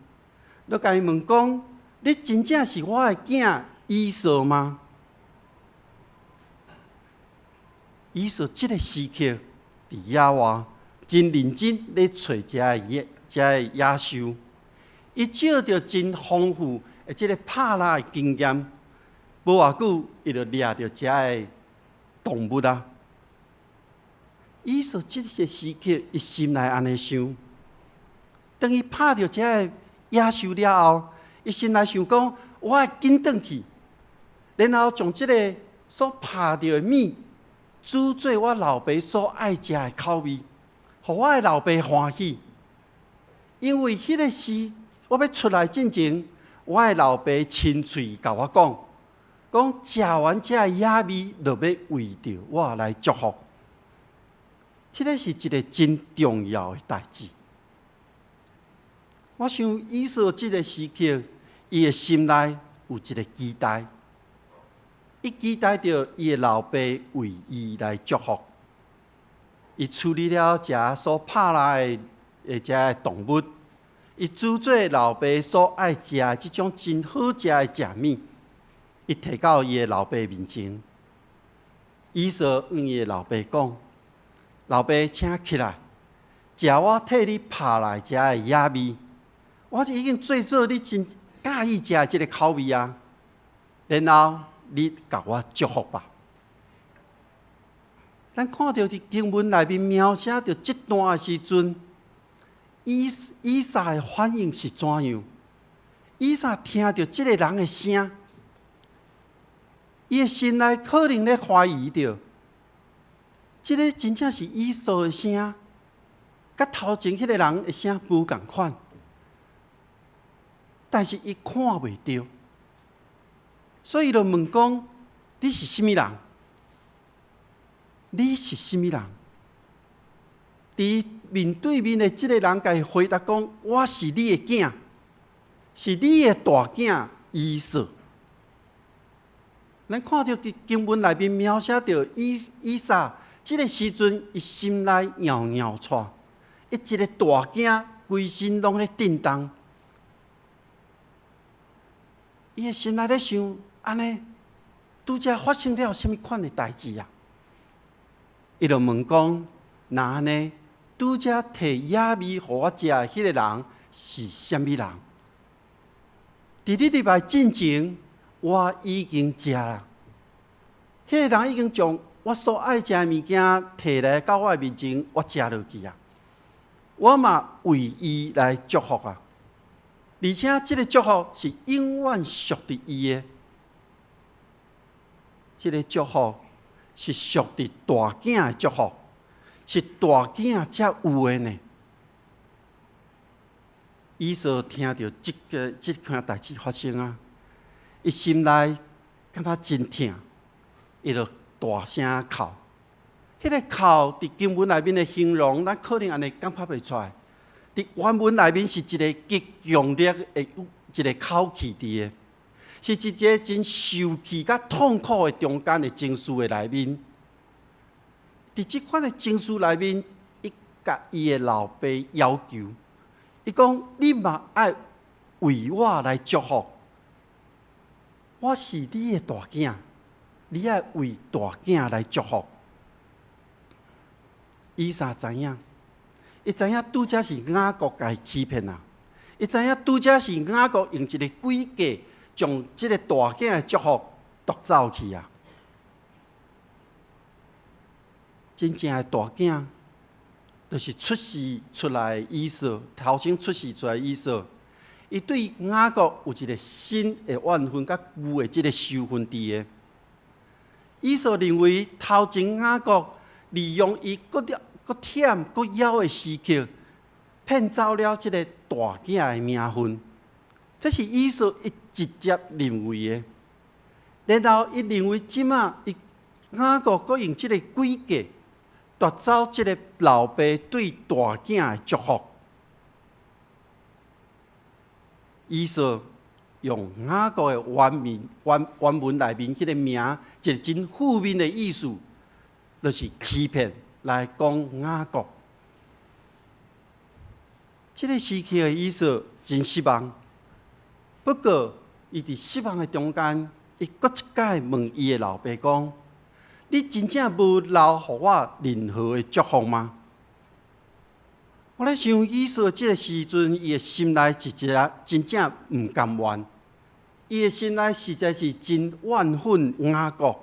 就共伊問講：你真正是我的囝以掃嗎？以掃這个時刻佇野外，真認真咧揣遮个野遮个野獸，伊藉著真豐富的這个拍獵的經驗，無偌久，伊就掠著遮个動物啊。以掃這个時刻，伊心內按呢想：當伊拍著遮个野獸了後，伊心內想講：我愛緊轉去，然後將這个所拍著的物煮做我老爸所愛食的口味，予我的老爸歡喜。因為彼個時我欲出來進前，我的老爸親喙共我講，講食完這个野味，就欲為著我來祝福。這个是一个真重要的代誌。我想以掃這个時刻，伊的心內有一个期待，伊期待著伊的老爸為伊來祝福。伊處理了遮所拍來的遮个動物，伊煮做老爸所愛食的這種真好食的食物，伊提到伊的老爸面前。以掃向伊的老爸講：老爸，請起來，食我替你拍來遮个野味，我已經做做你真喜歡食的這个口味啊。然後你共我祝福吧。咱看著佇經文內面描寫著這段的時陣，以撒的反應是怎樣？以撒聽著這个人的聲，伊的心內可能咧懷疑著，這个真正是以掃的聲，佮頭前彼个人的聲無仝款，但是伊看袂著，所以伊就問講：你是啥物人？你是啥物人？佇面對面的這个人，共伊回答講：我是你的囝，是你的大囝以掃。咱看著佇經文內面描寫著以撒這个時陣，伊心內搖搖掣，伊一个大驚，規身攏咧震動。伊的心內咧想：按呢，拄才發生了啥物款的代誌啊？伊就問講：若按呢，拄才提野味予我食的彼個人是啥物人？佇你入來進前，我已經食啦。彼個人已經將我所愛食的物件提來到我的面前，我食落去啊！我嘛為伊來祝福啊！而且這个祝福是永遠屬佇伊的，這个祝福是屬佇大囝的祝福，是大囝才有的呢。以掃聽著這个這件代誌發生啊，伊心內感覺真疼，伊就大聲哭。彼个哭佇經文內面的形容，咱可能按呢感覺袂出來。佇原文內面是一个極強烈的一个口氣佇的，是一个真受氣佮痛苦的中間的情緒的內面。佇這款的情緒內面，伊共伊的老爸要求，伊講：你嘛愛為我來祝福，我是你的大囝，你愛為大囝來祝福。以撒知影，伊知影拄才是雅各共伊欺騙啊！伊知影拄才是雅各用一个詭計，將這个大囝的祝福奪走去啊！真正的大囝，就是出世出來的以掃，頭先出世出來的以掃，伊對雅各有一个新的怨恨，佮舊的這个仇恨佇的。以掃認為頭前雅各利用伊閣了閣忝閣枵的時刻，騙走了這个大囝的名分，這是以掃伊直接認為的。然後伊認為這馬伊雅各閣用這个詭計奪走這个老爸對大囝的祝福。以掃用雅各的原名原原文內面彼个名，一个真負面的意思，就是欺騙來講雅各。這个時期的以掃真失望，不過伊佇失望的中間，伊閣一擺問伊的老爸講：你真正無留予我任何的祝福嗎？我咧想以掃這个時陣，伊的心內是一個真正毋甘願，伊的心內實在是真怨恨雅各，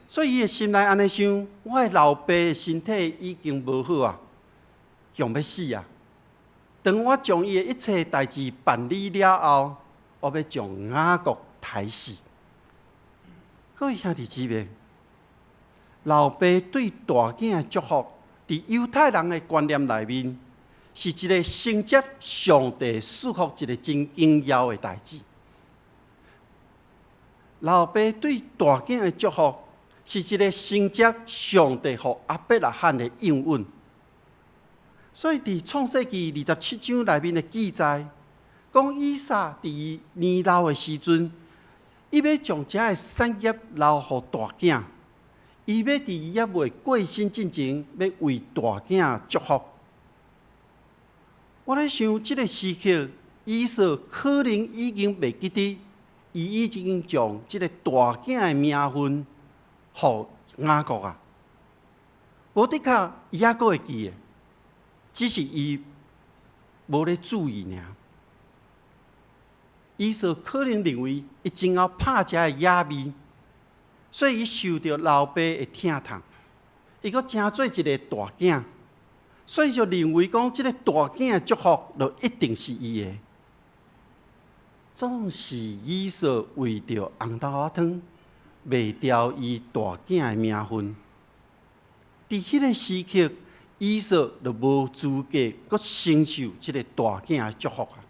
所以伊的心內按呢想：我的老爸的身體已經無好啊，強欲死啊！當我將伊的一切代誌辦理了後，我欲將雅各刣死。各位兄弟姊妹，老爸對大囝的祝福，佇猶太人的觀念內面，是一个承接上帝賜福一个真重要的代誌。老爸對大囝的祝福，是一个承接上帝予亞伯拉罕的應允。所以，佇創世記27章內面的記載，講以撒佇伊年老的時陣，伊欲將遮的產業留予大囝，伊欲佇伊猶未過身進前，欲為大囝祝福。我咧想，這个時刻，以掃可能已經袂記得，伊已經將這个大囝的名分予雅各啊。無的確，伊猶閣會記得，只是伊無咧注意爾。以掃可能認為伊真𠢕拍遮的野味，所以伊受著老爸的疼痛，伊閣成做一个大囝，所以就認為講這个大囝的祝福就一定是伊的。總是以掃為著紅豆仔湯，賣掉伊大囝的名分。佇彼个時刻，以掃就無資格閣承受這个大囝的祝福啊。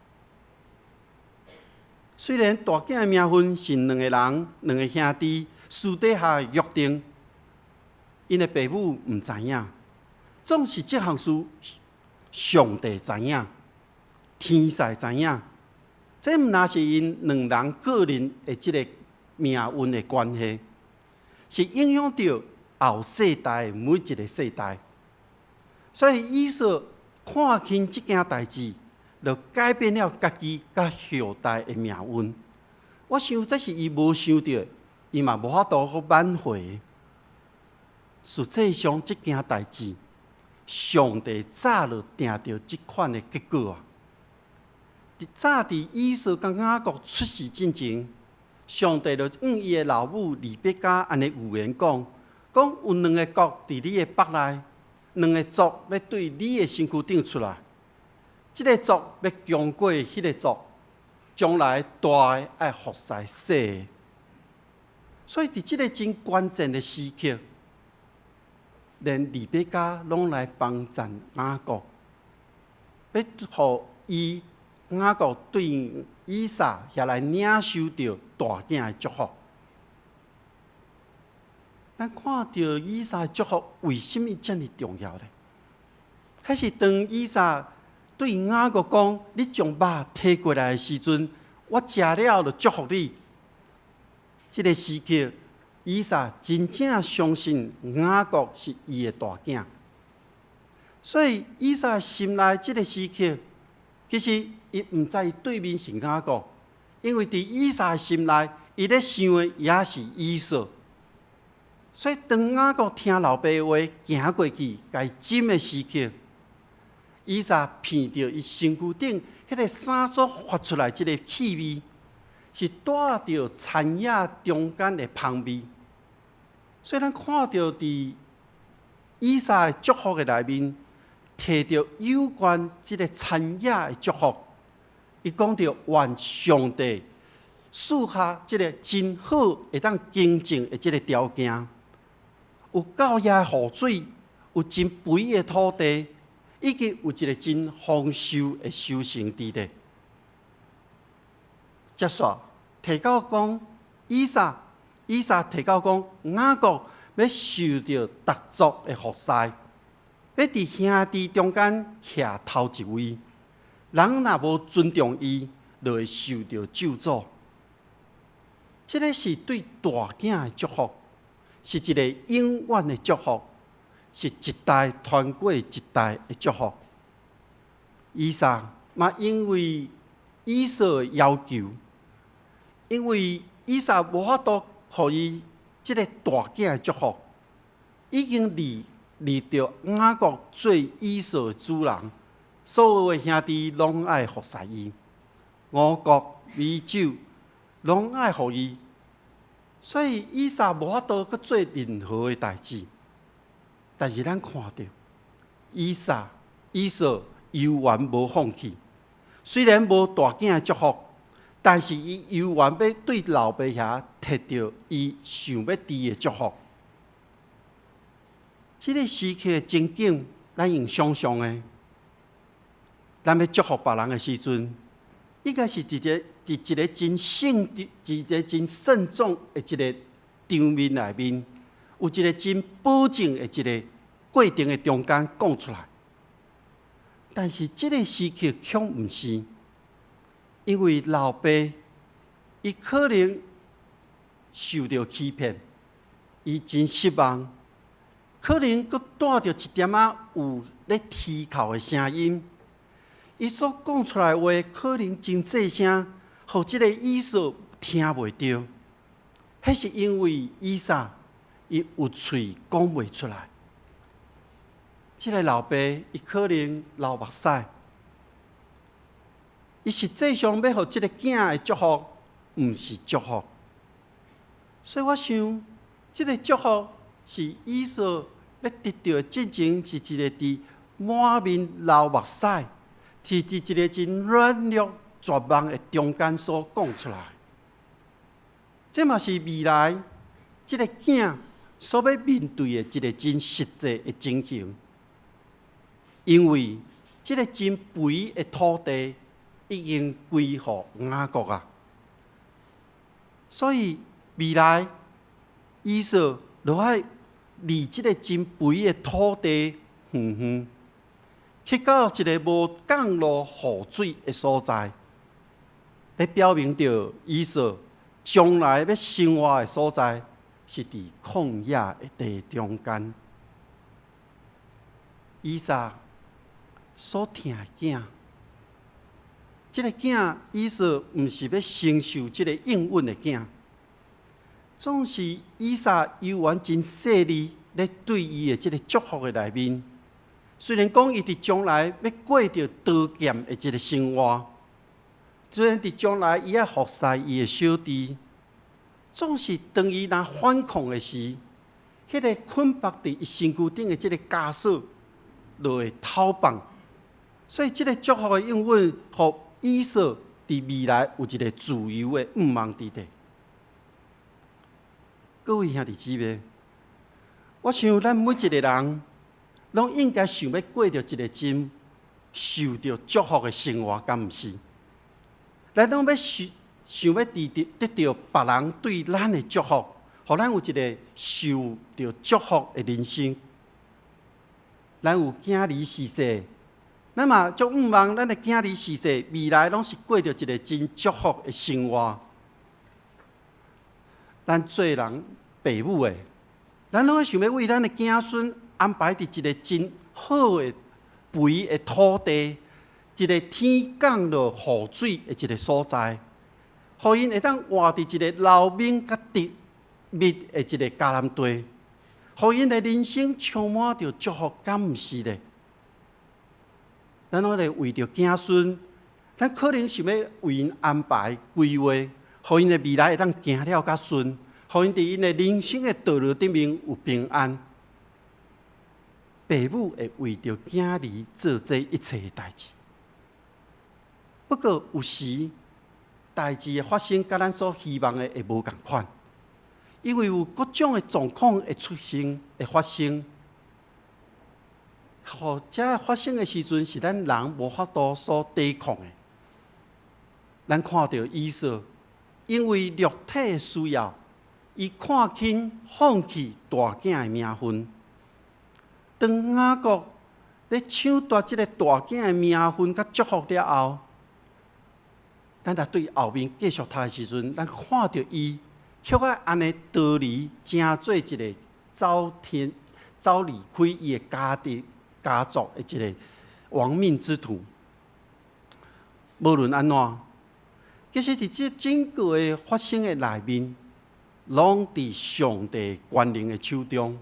雖然大囝的名分是兩個人、兩个兄弟私底下約定，𪜶的爸母毋知影，總是這項事上帝知影，天使知影，這毋但是𪜶兩人個人的這个命運的關係，是影響著後世代每一个世代。所以以掃看輕這件代誌，就改變了家己佮後代的命運。我想這是伊無想著，伊嘛無法度閣挽回。實際上，這件代誌，上帝早就定著這款的結果啊！佇早佇以掃佮雅各出世進前，上帝就向伊的老母利百加按呢預言講：講有兩个國佇你的腹內，兩个族欲對你的身軀頂出來。這个族欲強過彼个族，將來大的愛服侍細的。所以佇這个真關鍵的時刻，連利百加攏來幫贊雅各，欲予伊雅各對以撒遐來領受著大囝的祝福。咱看著以撒的祝福為啥物遮爾重要呢？彼是當以撒對雅各講：“你將肉提過來的時陣，我食了就祝福你。”這个時刻，以撒真正相信雅各是伊的大囝，所以以撒心內這个時刻，其實伊毋知對面是雅各，因為佇以撒心內，伊咧想的也是以掃。所以當雅各聽老爸話，行過去共伊枕的時刻，以撒聞著伊身軀頂彼个衫所發出來這个氣味，是帶著田野中間的芳味。所以咱看著佇以撒的祝福的內面，提著有關這个田野的祝福，伊講著願上帝賜下這个真好會當耕種的這个條件，有夠額的雨水，有真肥的土地，以及有一个真豐收的收成佇咧。接續提到講，以撒提到講，雅各欲受著逐族的服侍，欲佇兄弟中間徛頭一位。人若無尊重伊，就會受著咒詛。這个是對大囝的祝福，是一個永遠的祝福，是一代傳過一代的祝福。以撒嘛，因為以掃的要求，因為以撒無法度予伊這个大囝的祝福，已經立立著雅各做以掃的主人，所有的兄弟攏愛服侍伊，五穀米酒攏愛予伊，所以以撒無法度閣做任何的代誌。但是咱看著以撒、以掃猶原無放棄，雖然無大囝的祝福，但是伊猶原欲對老爸遐提著伊想欲得的祝福。這个時刻的情景，咱用想像的，咱欲祝福別人的時陣，應該是佇一个真慎、一个真慎重的一个場面內面，有一个真保證的一个過程的中間講出來。但是這个時刻卻毋是，因為老爸伊可能受著欺騙，伊真失望，可能閣帶著一點仔有咧啼哭的聲音。伊所講出來的話可能真細聲，予這个以掃聽袂著。彼是因為以撒伊有喙講袂出來。這个老爸伊可能流目屎，伊實際上欲予這个囝的祝福，毋是祝福。所以我想，這个祝福是以掃欲得著的進前，是一个佇滿面流目屎，是佇一个真軟弱、絕望的中間所講出來。這嘛是未來這个囝所欲面對的一个真實際的情形。因為這个真肥的土地已經歸予雅各啊，所以未來以掃就愛離這个真肥的土地遠遠，去到一个無降落雨水的所在，咧表明著以掃將來欲生活的所在是佇曠野的地中間。以撒所疼的囝，這个囝以掃毋是欲承受這个應允的囝，總是以撒猶原真細膩咧對伊的這个祝福的內面，雖然講伊佇將來欲過著刀劍的這个生活，雖然佇將來伊愛服侍伊的小弟，總是當伊若反抗的時，彼个捆縛佇伊身軀頂的這个枷鎖就會脫放。所以這个祝福的應允，予以掃佇未來有一个自由的向望佇底。各位兄弟姊妹，我想咱每一个人，攏應該想欲過著一个真受著祝福的生活，敢毋是？咱攏欲想想欲得著得著別人對咱的祝福，予咱有一个受著祝福的人生。咱有囝兒婿婿，咱嘛足向望咱的囝兒婿婿未來攏是過著一个真祝福的生活。咱做人爸母的，咱攏會想欲為咱的囝孫安排佇一个真好的肥的土地，一个天降落雨水的一个所在，予𪜶會當活佇一個流敏佮甜蜜的一个迦南地，予𪜶的人生充滿著祝福，敢毋是咧？咱攏會為著囝孫，咱可能想欲為𪜶安排規劃，予𪜶的未來會當行了較順，予𪜶佇𪜶的人生的道路頂面有平安。爸母會為著囝兒做這一切的代誌。不過有時代誌的發生，佮咱所希望的會無仝款，因為有各種的狀況會出現、會發生。予這發生的時陣，是咱人無法度所抵抗的。咱看著以掃，因為肉體的需要，伊看輕放棄大囝的名分。當雅各咧搶奪這个大囝的名分佮祝福了後，咱若對後面繼續讀的時陣，咱看著伊卻愛按呢逃離，成做一个走天走離開伊的家庭家族的一个亡命之徒。無論按怎，其實佇這整個的發生的內面，攏佇上帝權能的手中。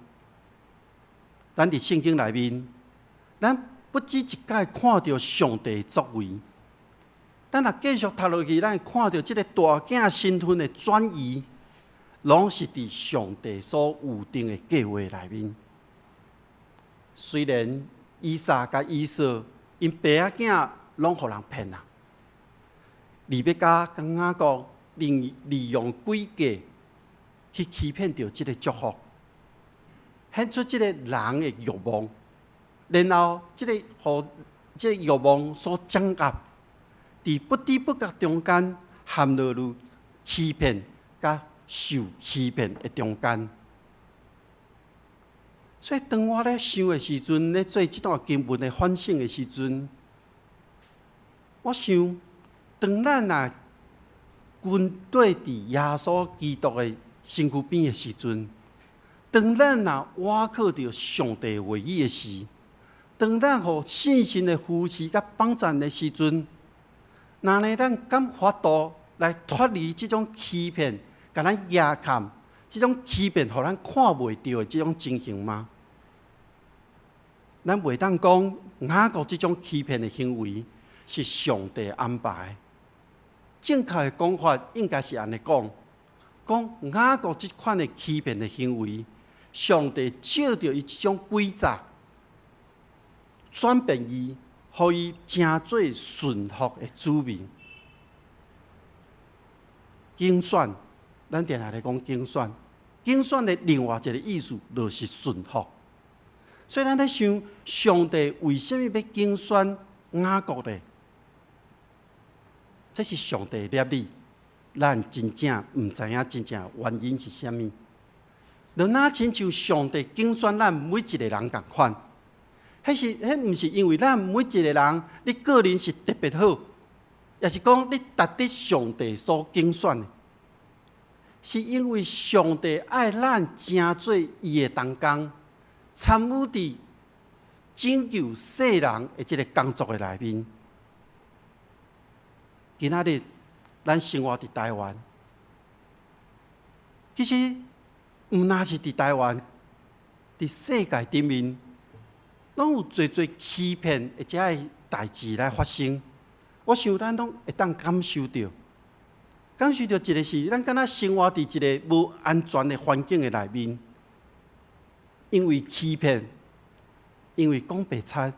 咱佇聖經內面，咱不止一擺看著上帝作為。咱若繼續讀落去，咱會看著這个大囝身份的轉移，攏是佇上帝所預定的計劃內面。雖然以撒佮以掃𪜶爸仔囝攏予人騙啦，利百加佮雅各利利用詭計去欺騙著這个祝福，顯出這个人的欲望，然後這個予這个欲望所掌握，佇不知不覺中間陷落入欺騙佮受欺騙的中間。所以當我咧想的時陣，咧做這段經文的反省的時陣，我想，當咱若跟綴佇耶穌基督的身軀邊的時陣，當咱若倚靠著上帝話語的時，當咱予聖神的扶持佮幫贊的時陣，若呢咱敢法度來脫離這種欺騙，共咱壓崁，這種欺騙予咱看袂著的這種情形嗎？咱袂當講雅各這種欺騙的行為是上帝安排。正確的講法應該是按呢講，講雅各這款的欺騙的行為，上帝借著伊這種詭詐，轉變伊，予伊成做順服的子民。揀選，咱定定咧講揀選，揀選的另外一个意思就是順服。所以咱咧想，上帝為啥物欲揀選雅各呢？這是上帝的理，咱真正毋知影真正原因是啥物。就若親像上帝揀選咱每一个人仝款，彼是彼毋是因為咱每一个人，你個人是特別好，抑是講你值得上帝所揀選的，是因為上帝愛咱成做伊的同工，參與佇拯救世人的這个工作的內面。今仔日咱生活佇台灣，其實毋但是佇台灣，佇世界頂面，攏有濟濟欺騙的遮个代誌來發生。我想咱攏會當感受著，感受著一个是，咱敢若生活佇一个無安全的環境的內面，因為欺騙，因為講白賊，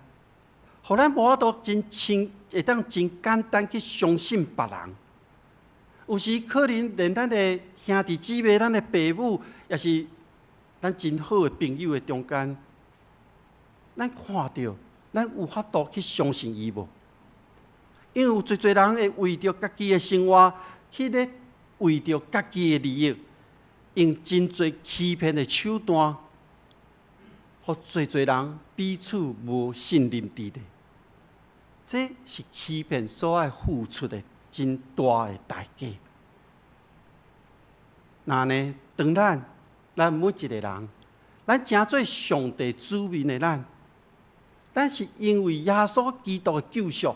予咱無法度真輕，會當真簡單去相信別人。有時可能連咱的兄弟姊妹、咱的爸母，抑是咱真好的朋友的中間，咱看著，咱有法度去相信伊無？因為有濟濟人會為著家己的生活，去咧為著家己的利益，用真濟欺騙的手段，予濟濟人彼此無信任佇咧。這是欺騙所愛付出的真大的代價。那呢，當咱咱每一個人，咱成做上帝子民的咱，咱是因為耶穌基督的救贖，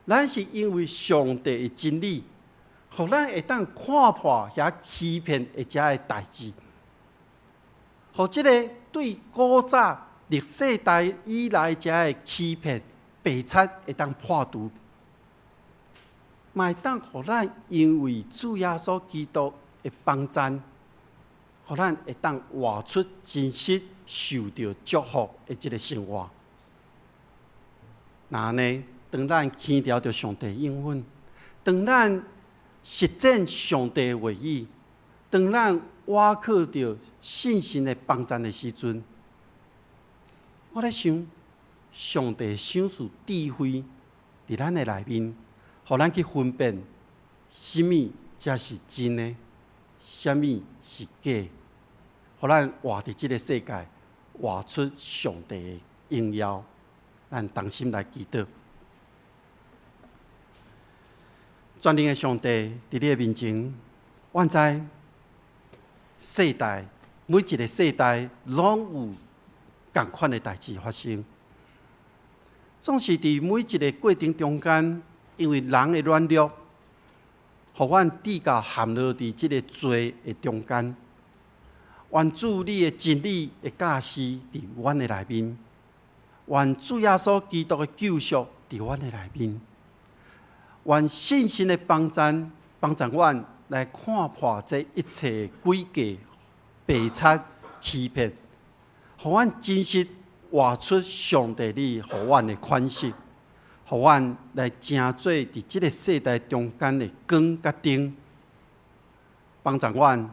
咱是因為上帝的真理，予咱會當看破遐欺騙的遮个代誌，予這个對古早歷世代以來遮个欺騙白賊會當破除。嘛會當予咱因為主耶穌基督的幫贊，予咱會當活出真實受著祝福的這个生活。那呢，當咱牽牢著上帝應允，當咱實踐上帝的話語，當咱倚靠著信心的幫贊的時陣，我咧想，上帝賞賜智慧佇咱的內面。予咱去分辨，啥物才是真的，啥物是假的，予咱活佇這个世界，活出上帝的榮耀。咱同心來祈禱。全能的上帝，佇你的面前，阮知世代每一个世代攏有仝款的代誌發生，總是佇每一个過程中間。因為人的軟弱，予阮跌到陷落佇這个罪的中間。願主你的真理的教示佇阮的內面，願主耶穌基督的救贖佇阮的內面，願信心的幫贊幫助阮來看破這一切詭計、白賊、欺騙，予阮真實活出上帝你予阮的款式。予阮來成做佇這个世代中間的光佮燈，幫助阮，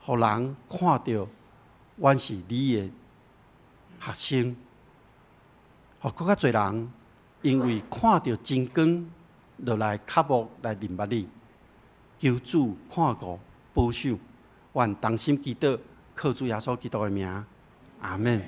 予人看著阮是你的學生，予閣較濟人因為看著真光，就來渴慕來認捌你。求主看顧保守，阮同心祈禱，靠主耶穌基督的名，阿們。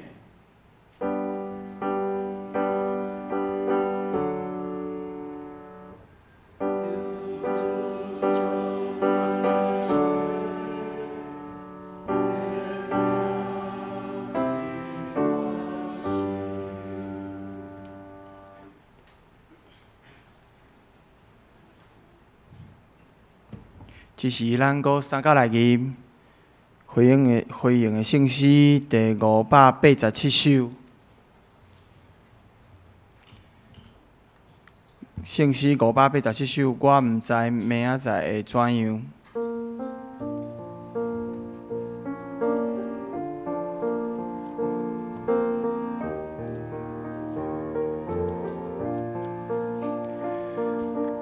這時，咱閣三甲來吟回應的回應的聖詩第587首。聖詩587首，我毋知明仔載會怎樣。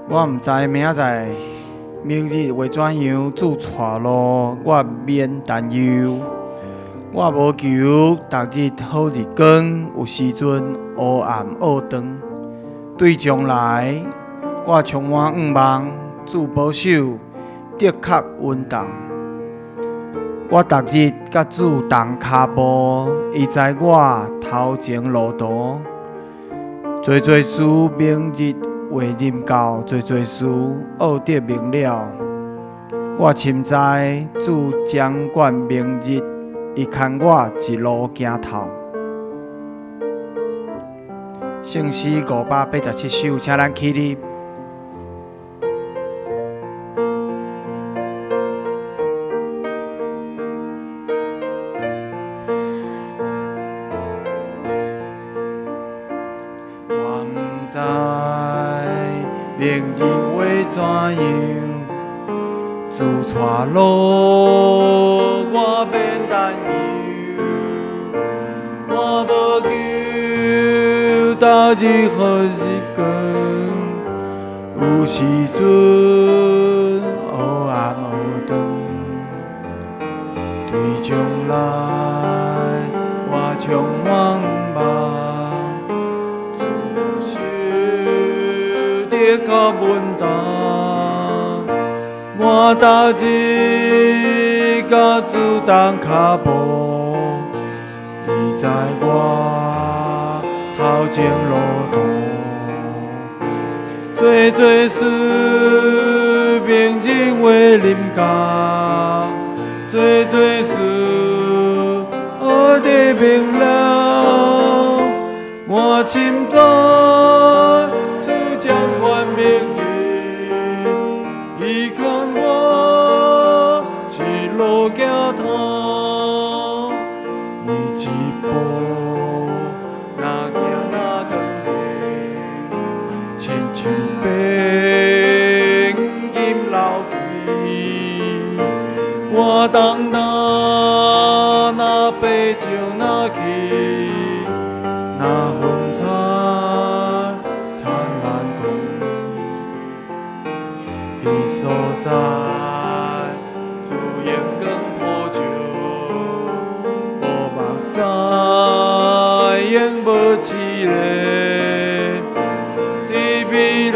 我毋知明仔載。明日會怎樣？主帶路，我免擔憂。我無求逐日好日光，有時陣烏暗僫長。對將來，我充滿向望，主保守，的確穩當。我逐日佮主同跤步，伊知我頭前路途。濟濟事明日會臨到，濟濟事奧得明了。我深知主掌管明日，伊牽我一路行透。聖詩587首，請咱起立。明日會怎樣？主帶路，我免擔憂。我無求逐日好日光，有時陣黑暗黑長，對將來我充滿望。主手的較穩當，我逐日佮主同跤步，伊在我頭前路途。做做事，明日會臨到；做做事，學得明了。我深知主掌管明日，伊牽我一路行通，每一步若行若轉來，親像白金樓梯。我當當若爬上若去，若雲彩燦爛光明，彼所在主榮光普照，無目屎永無淒淚，佇美麗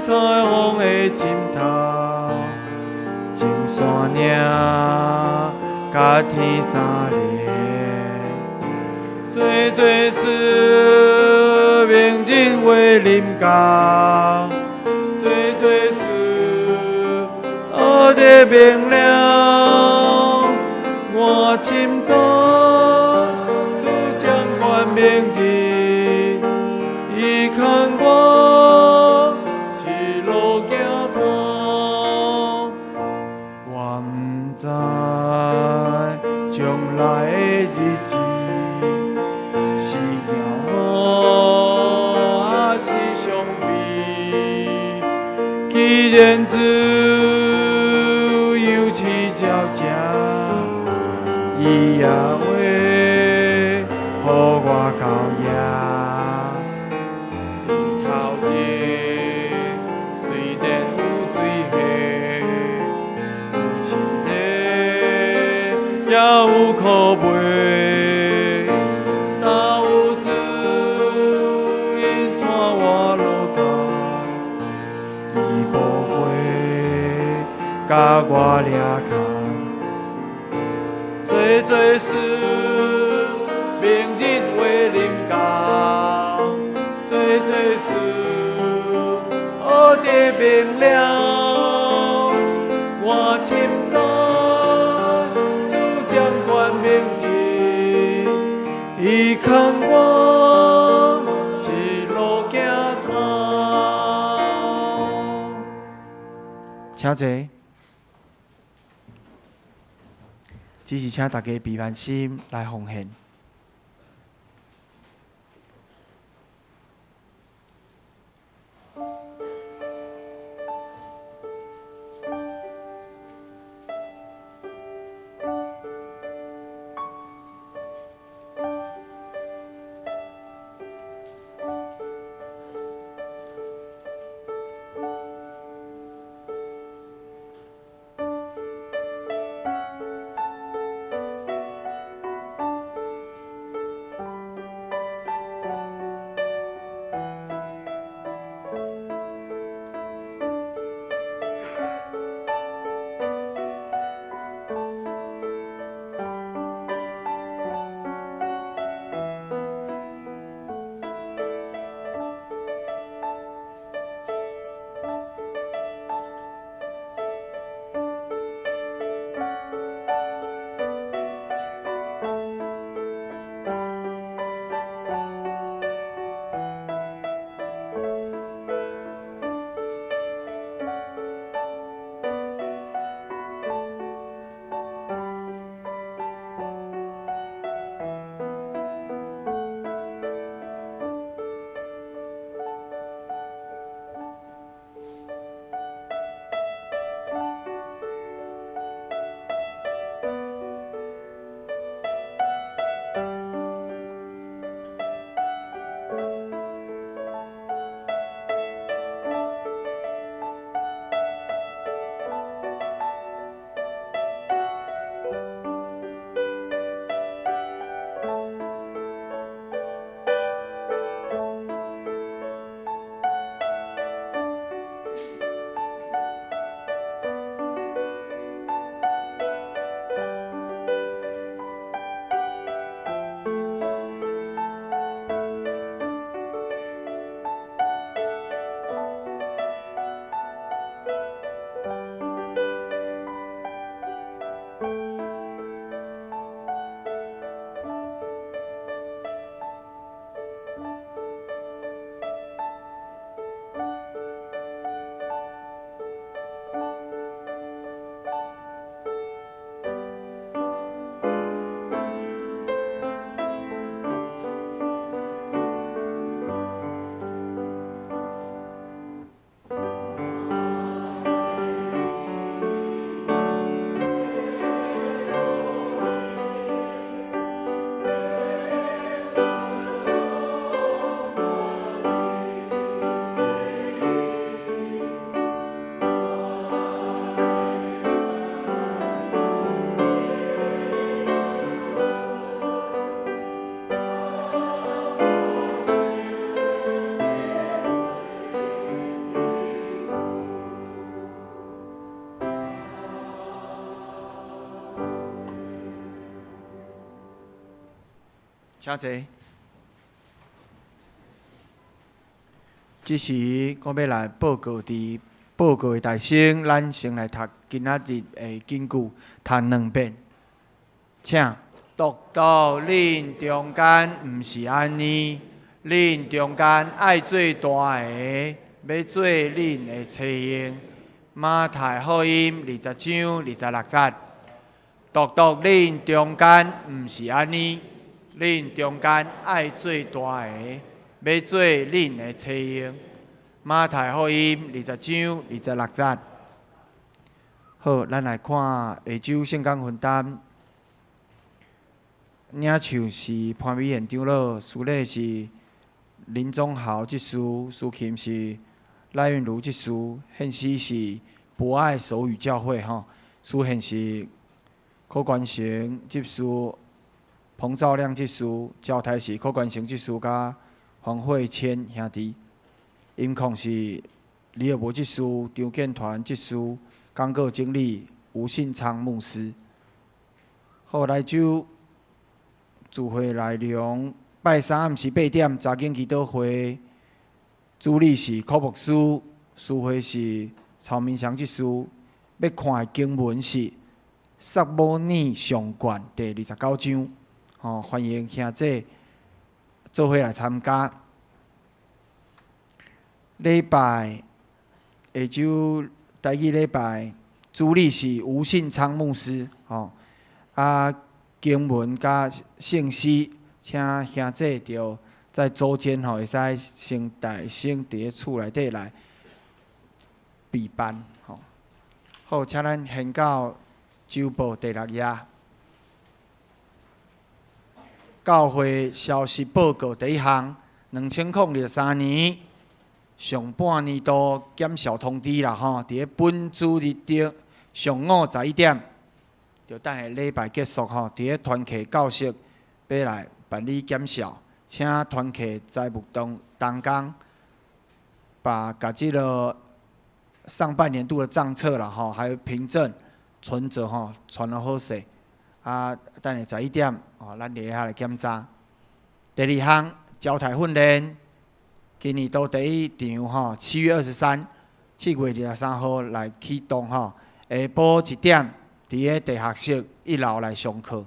彩虹的盡頭，前山嶺佮天相連。做做事，明日會臨到；做做事，學得明了。我深知主掌管明日，伊牽我一路行通。我毋知將來的日子是驕傲還是傷悲。既然主有賜照正，伊也會予我到遐。佇頭前雖然有水溪，有試煉，也有苦味。但有主引帶我路走，伊無會共我掠空。做做事，明日會臨到；做做事，學得明了。我深知主掌管明日，伊牽我一路行通。請坐。只是請大家閉慢心來奉獻。請坐。這時，我欲來報告佇報告的大聲，咱先來讀今仔日的經句，讀兩遍。請，獨獨恁中間毋是按呢，恁中間愛做大的，欲做恁的差役。馬太福音20章26節。獨獨恁中間毋是按呢，恁中間愛做大的，欲做恁的差役。馬太福音20章26節。好，咱來看下晝聖工分擔。領袖是潘美賢長老，司禮是林宗豪執事，司琴是賴韵如執事，獻詩是博愛手語教會吼，司獻是柯關成執事、彭兆亮執事，交代是柯關成執事佮黃慧谦兄弟，音控是李爾博執事、張建團執事，講稿整理吳信昌牧師。好，來就聚會內容，拜三暗時8點，查經祈禱會，主禮是柯牧師，司會是曹明祥執事。欲看的經文是撒母耳上卷第29章，吼，歡迎兄弟做伙來參加。禮拜下晝台語禮拜，主禮是吳信昌牧師，吼，啊，經文佮聖詩，請兄弟著在週間吼會使先帶先佇咧厝內底來備辦，吼。好，請咱掀到週報第六頁，教會消息報告第一項，2023年上半年度檢視通知啦，吼，佇咧本主日的上午11點，就等下禮拜結束吼，佇咧團契教室欲來辦理檢視，請團契財務同工，把共這个上半年度的帳冊啦，吼，還有憑證存摺吼，傳予好勢。啊，等下11點，哦，咱佇遐來檢查。第二項，交代訓練，今年度第一場吼，7月23，7月23號來啟動吼，下晡1點，佇咧地下室一樓來上課。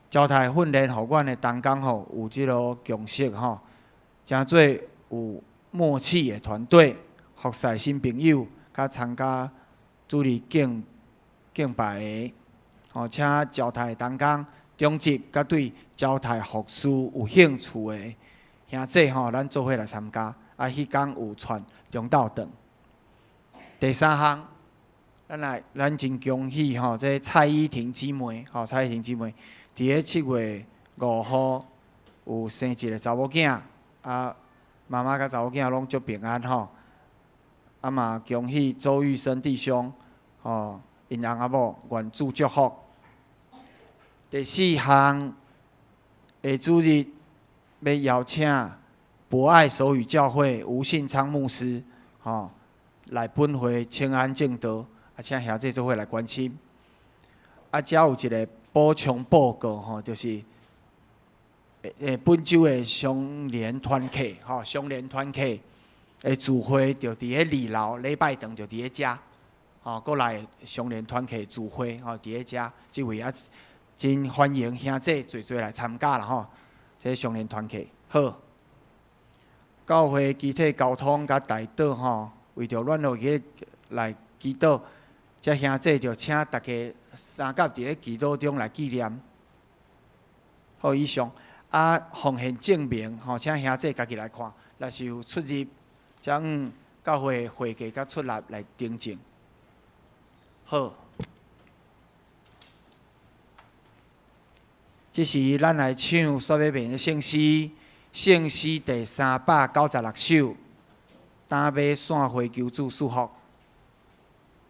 交代訓練，予阮的同工吼有這个共識吼，誠做有默契的團隊，服侍新朋友，佮參加主日敬拜的，吼，請交代同工、長執佮對交代服事有興趣的兄弟吼，咱做伙來參加。啊，彼工有傳中晝頓。第三項，咱來，咱真恭喜吼，這蔡依婷姊妹，吼，蔡依婷姊妹，佇咧7月5號有生一个查某囝，啊，媽媽佮查某囝攏足平安吼。啊嘛，恭喜周玉生弟兄，吼，𪜶翁仔某願主祝福。第四項，下主日欲邀請博愛手語教會吳信昌牧師，吼，來本會請安證道，啊，請兄弟做伙來關心。啊，遮有一个補充報告，吼，就是本週的相連團契，吼，相連團契的聚會就佇咧二樓禮拜堂就佇咧遮，吼，閣來相連團契聚會，吼，佇咧遮，這位啊，真歡迎兄弟濟濟來參加啦，吼，這相連團契好。教會肢體溝通佮代禱，吼，為著軟弱去來祈禱，這兄弟就請大家相佮佇咧祈禱中來紀念。好，以上啊，奉獻證明，吼，請兄弟家己來看，若是有出入，將教會會計佮出納來訂正。好，這時咱來唱煞欲面的聖詩，聖詩第396首，擔馬散花求主賜福，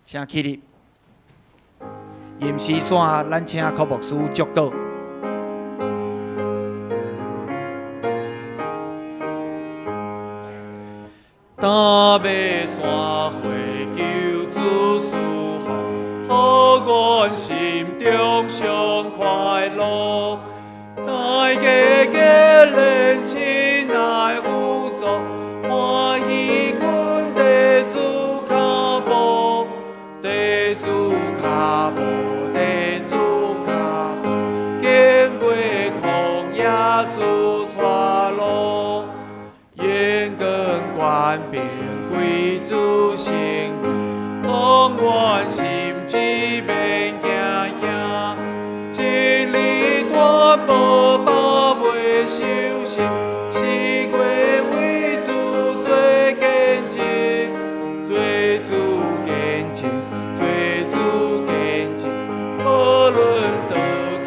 請起立。吟詩散，咱請柯牧師祝禱。擔馬散花求主賜福，予阮心中上快樂。擔大家结连亲爱互助，欢喜阮地主跤步，地主跤步，地主跤步，经過曠野主帶路，眼光權柄歸主聖名，充滿心志免驚驚，真理傳播百倍相信，是我為主做見證，做主見證，做主見證，無論倒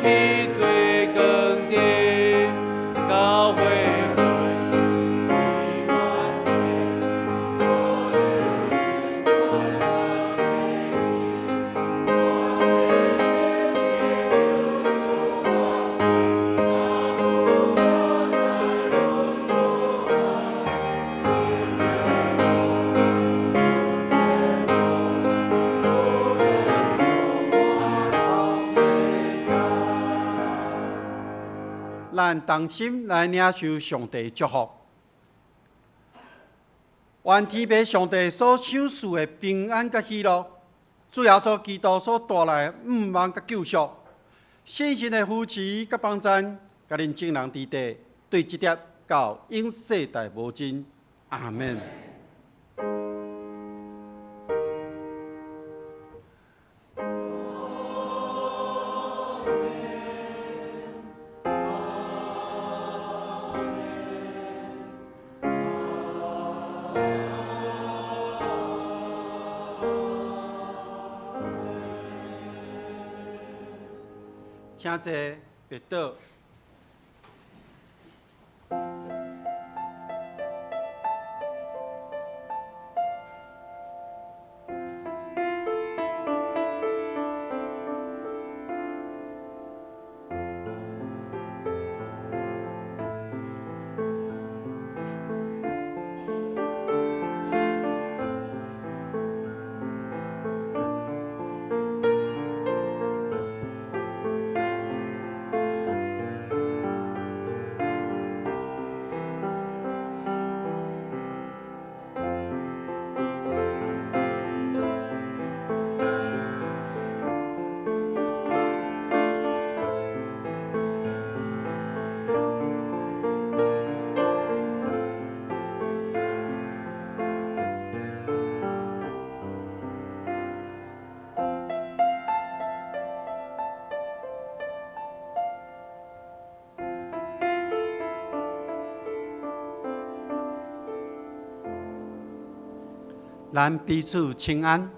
去做光燈，教會魂歸願做。咱同心來領受上帝祝福。願天父上帝所賞賜的平安佮喜樂，主耶穌基督所帶來的向望佮救贖，聖神的扶持佮幫贊，佮恁眾人佇地，對這粒到永世代無盡。阿們。請坐，別倒。咱彼此請安。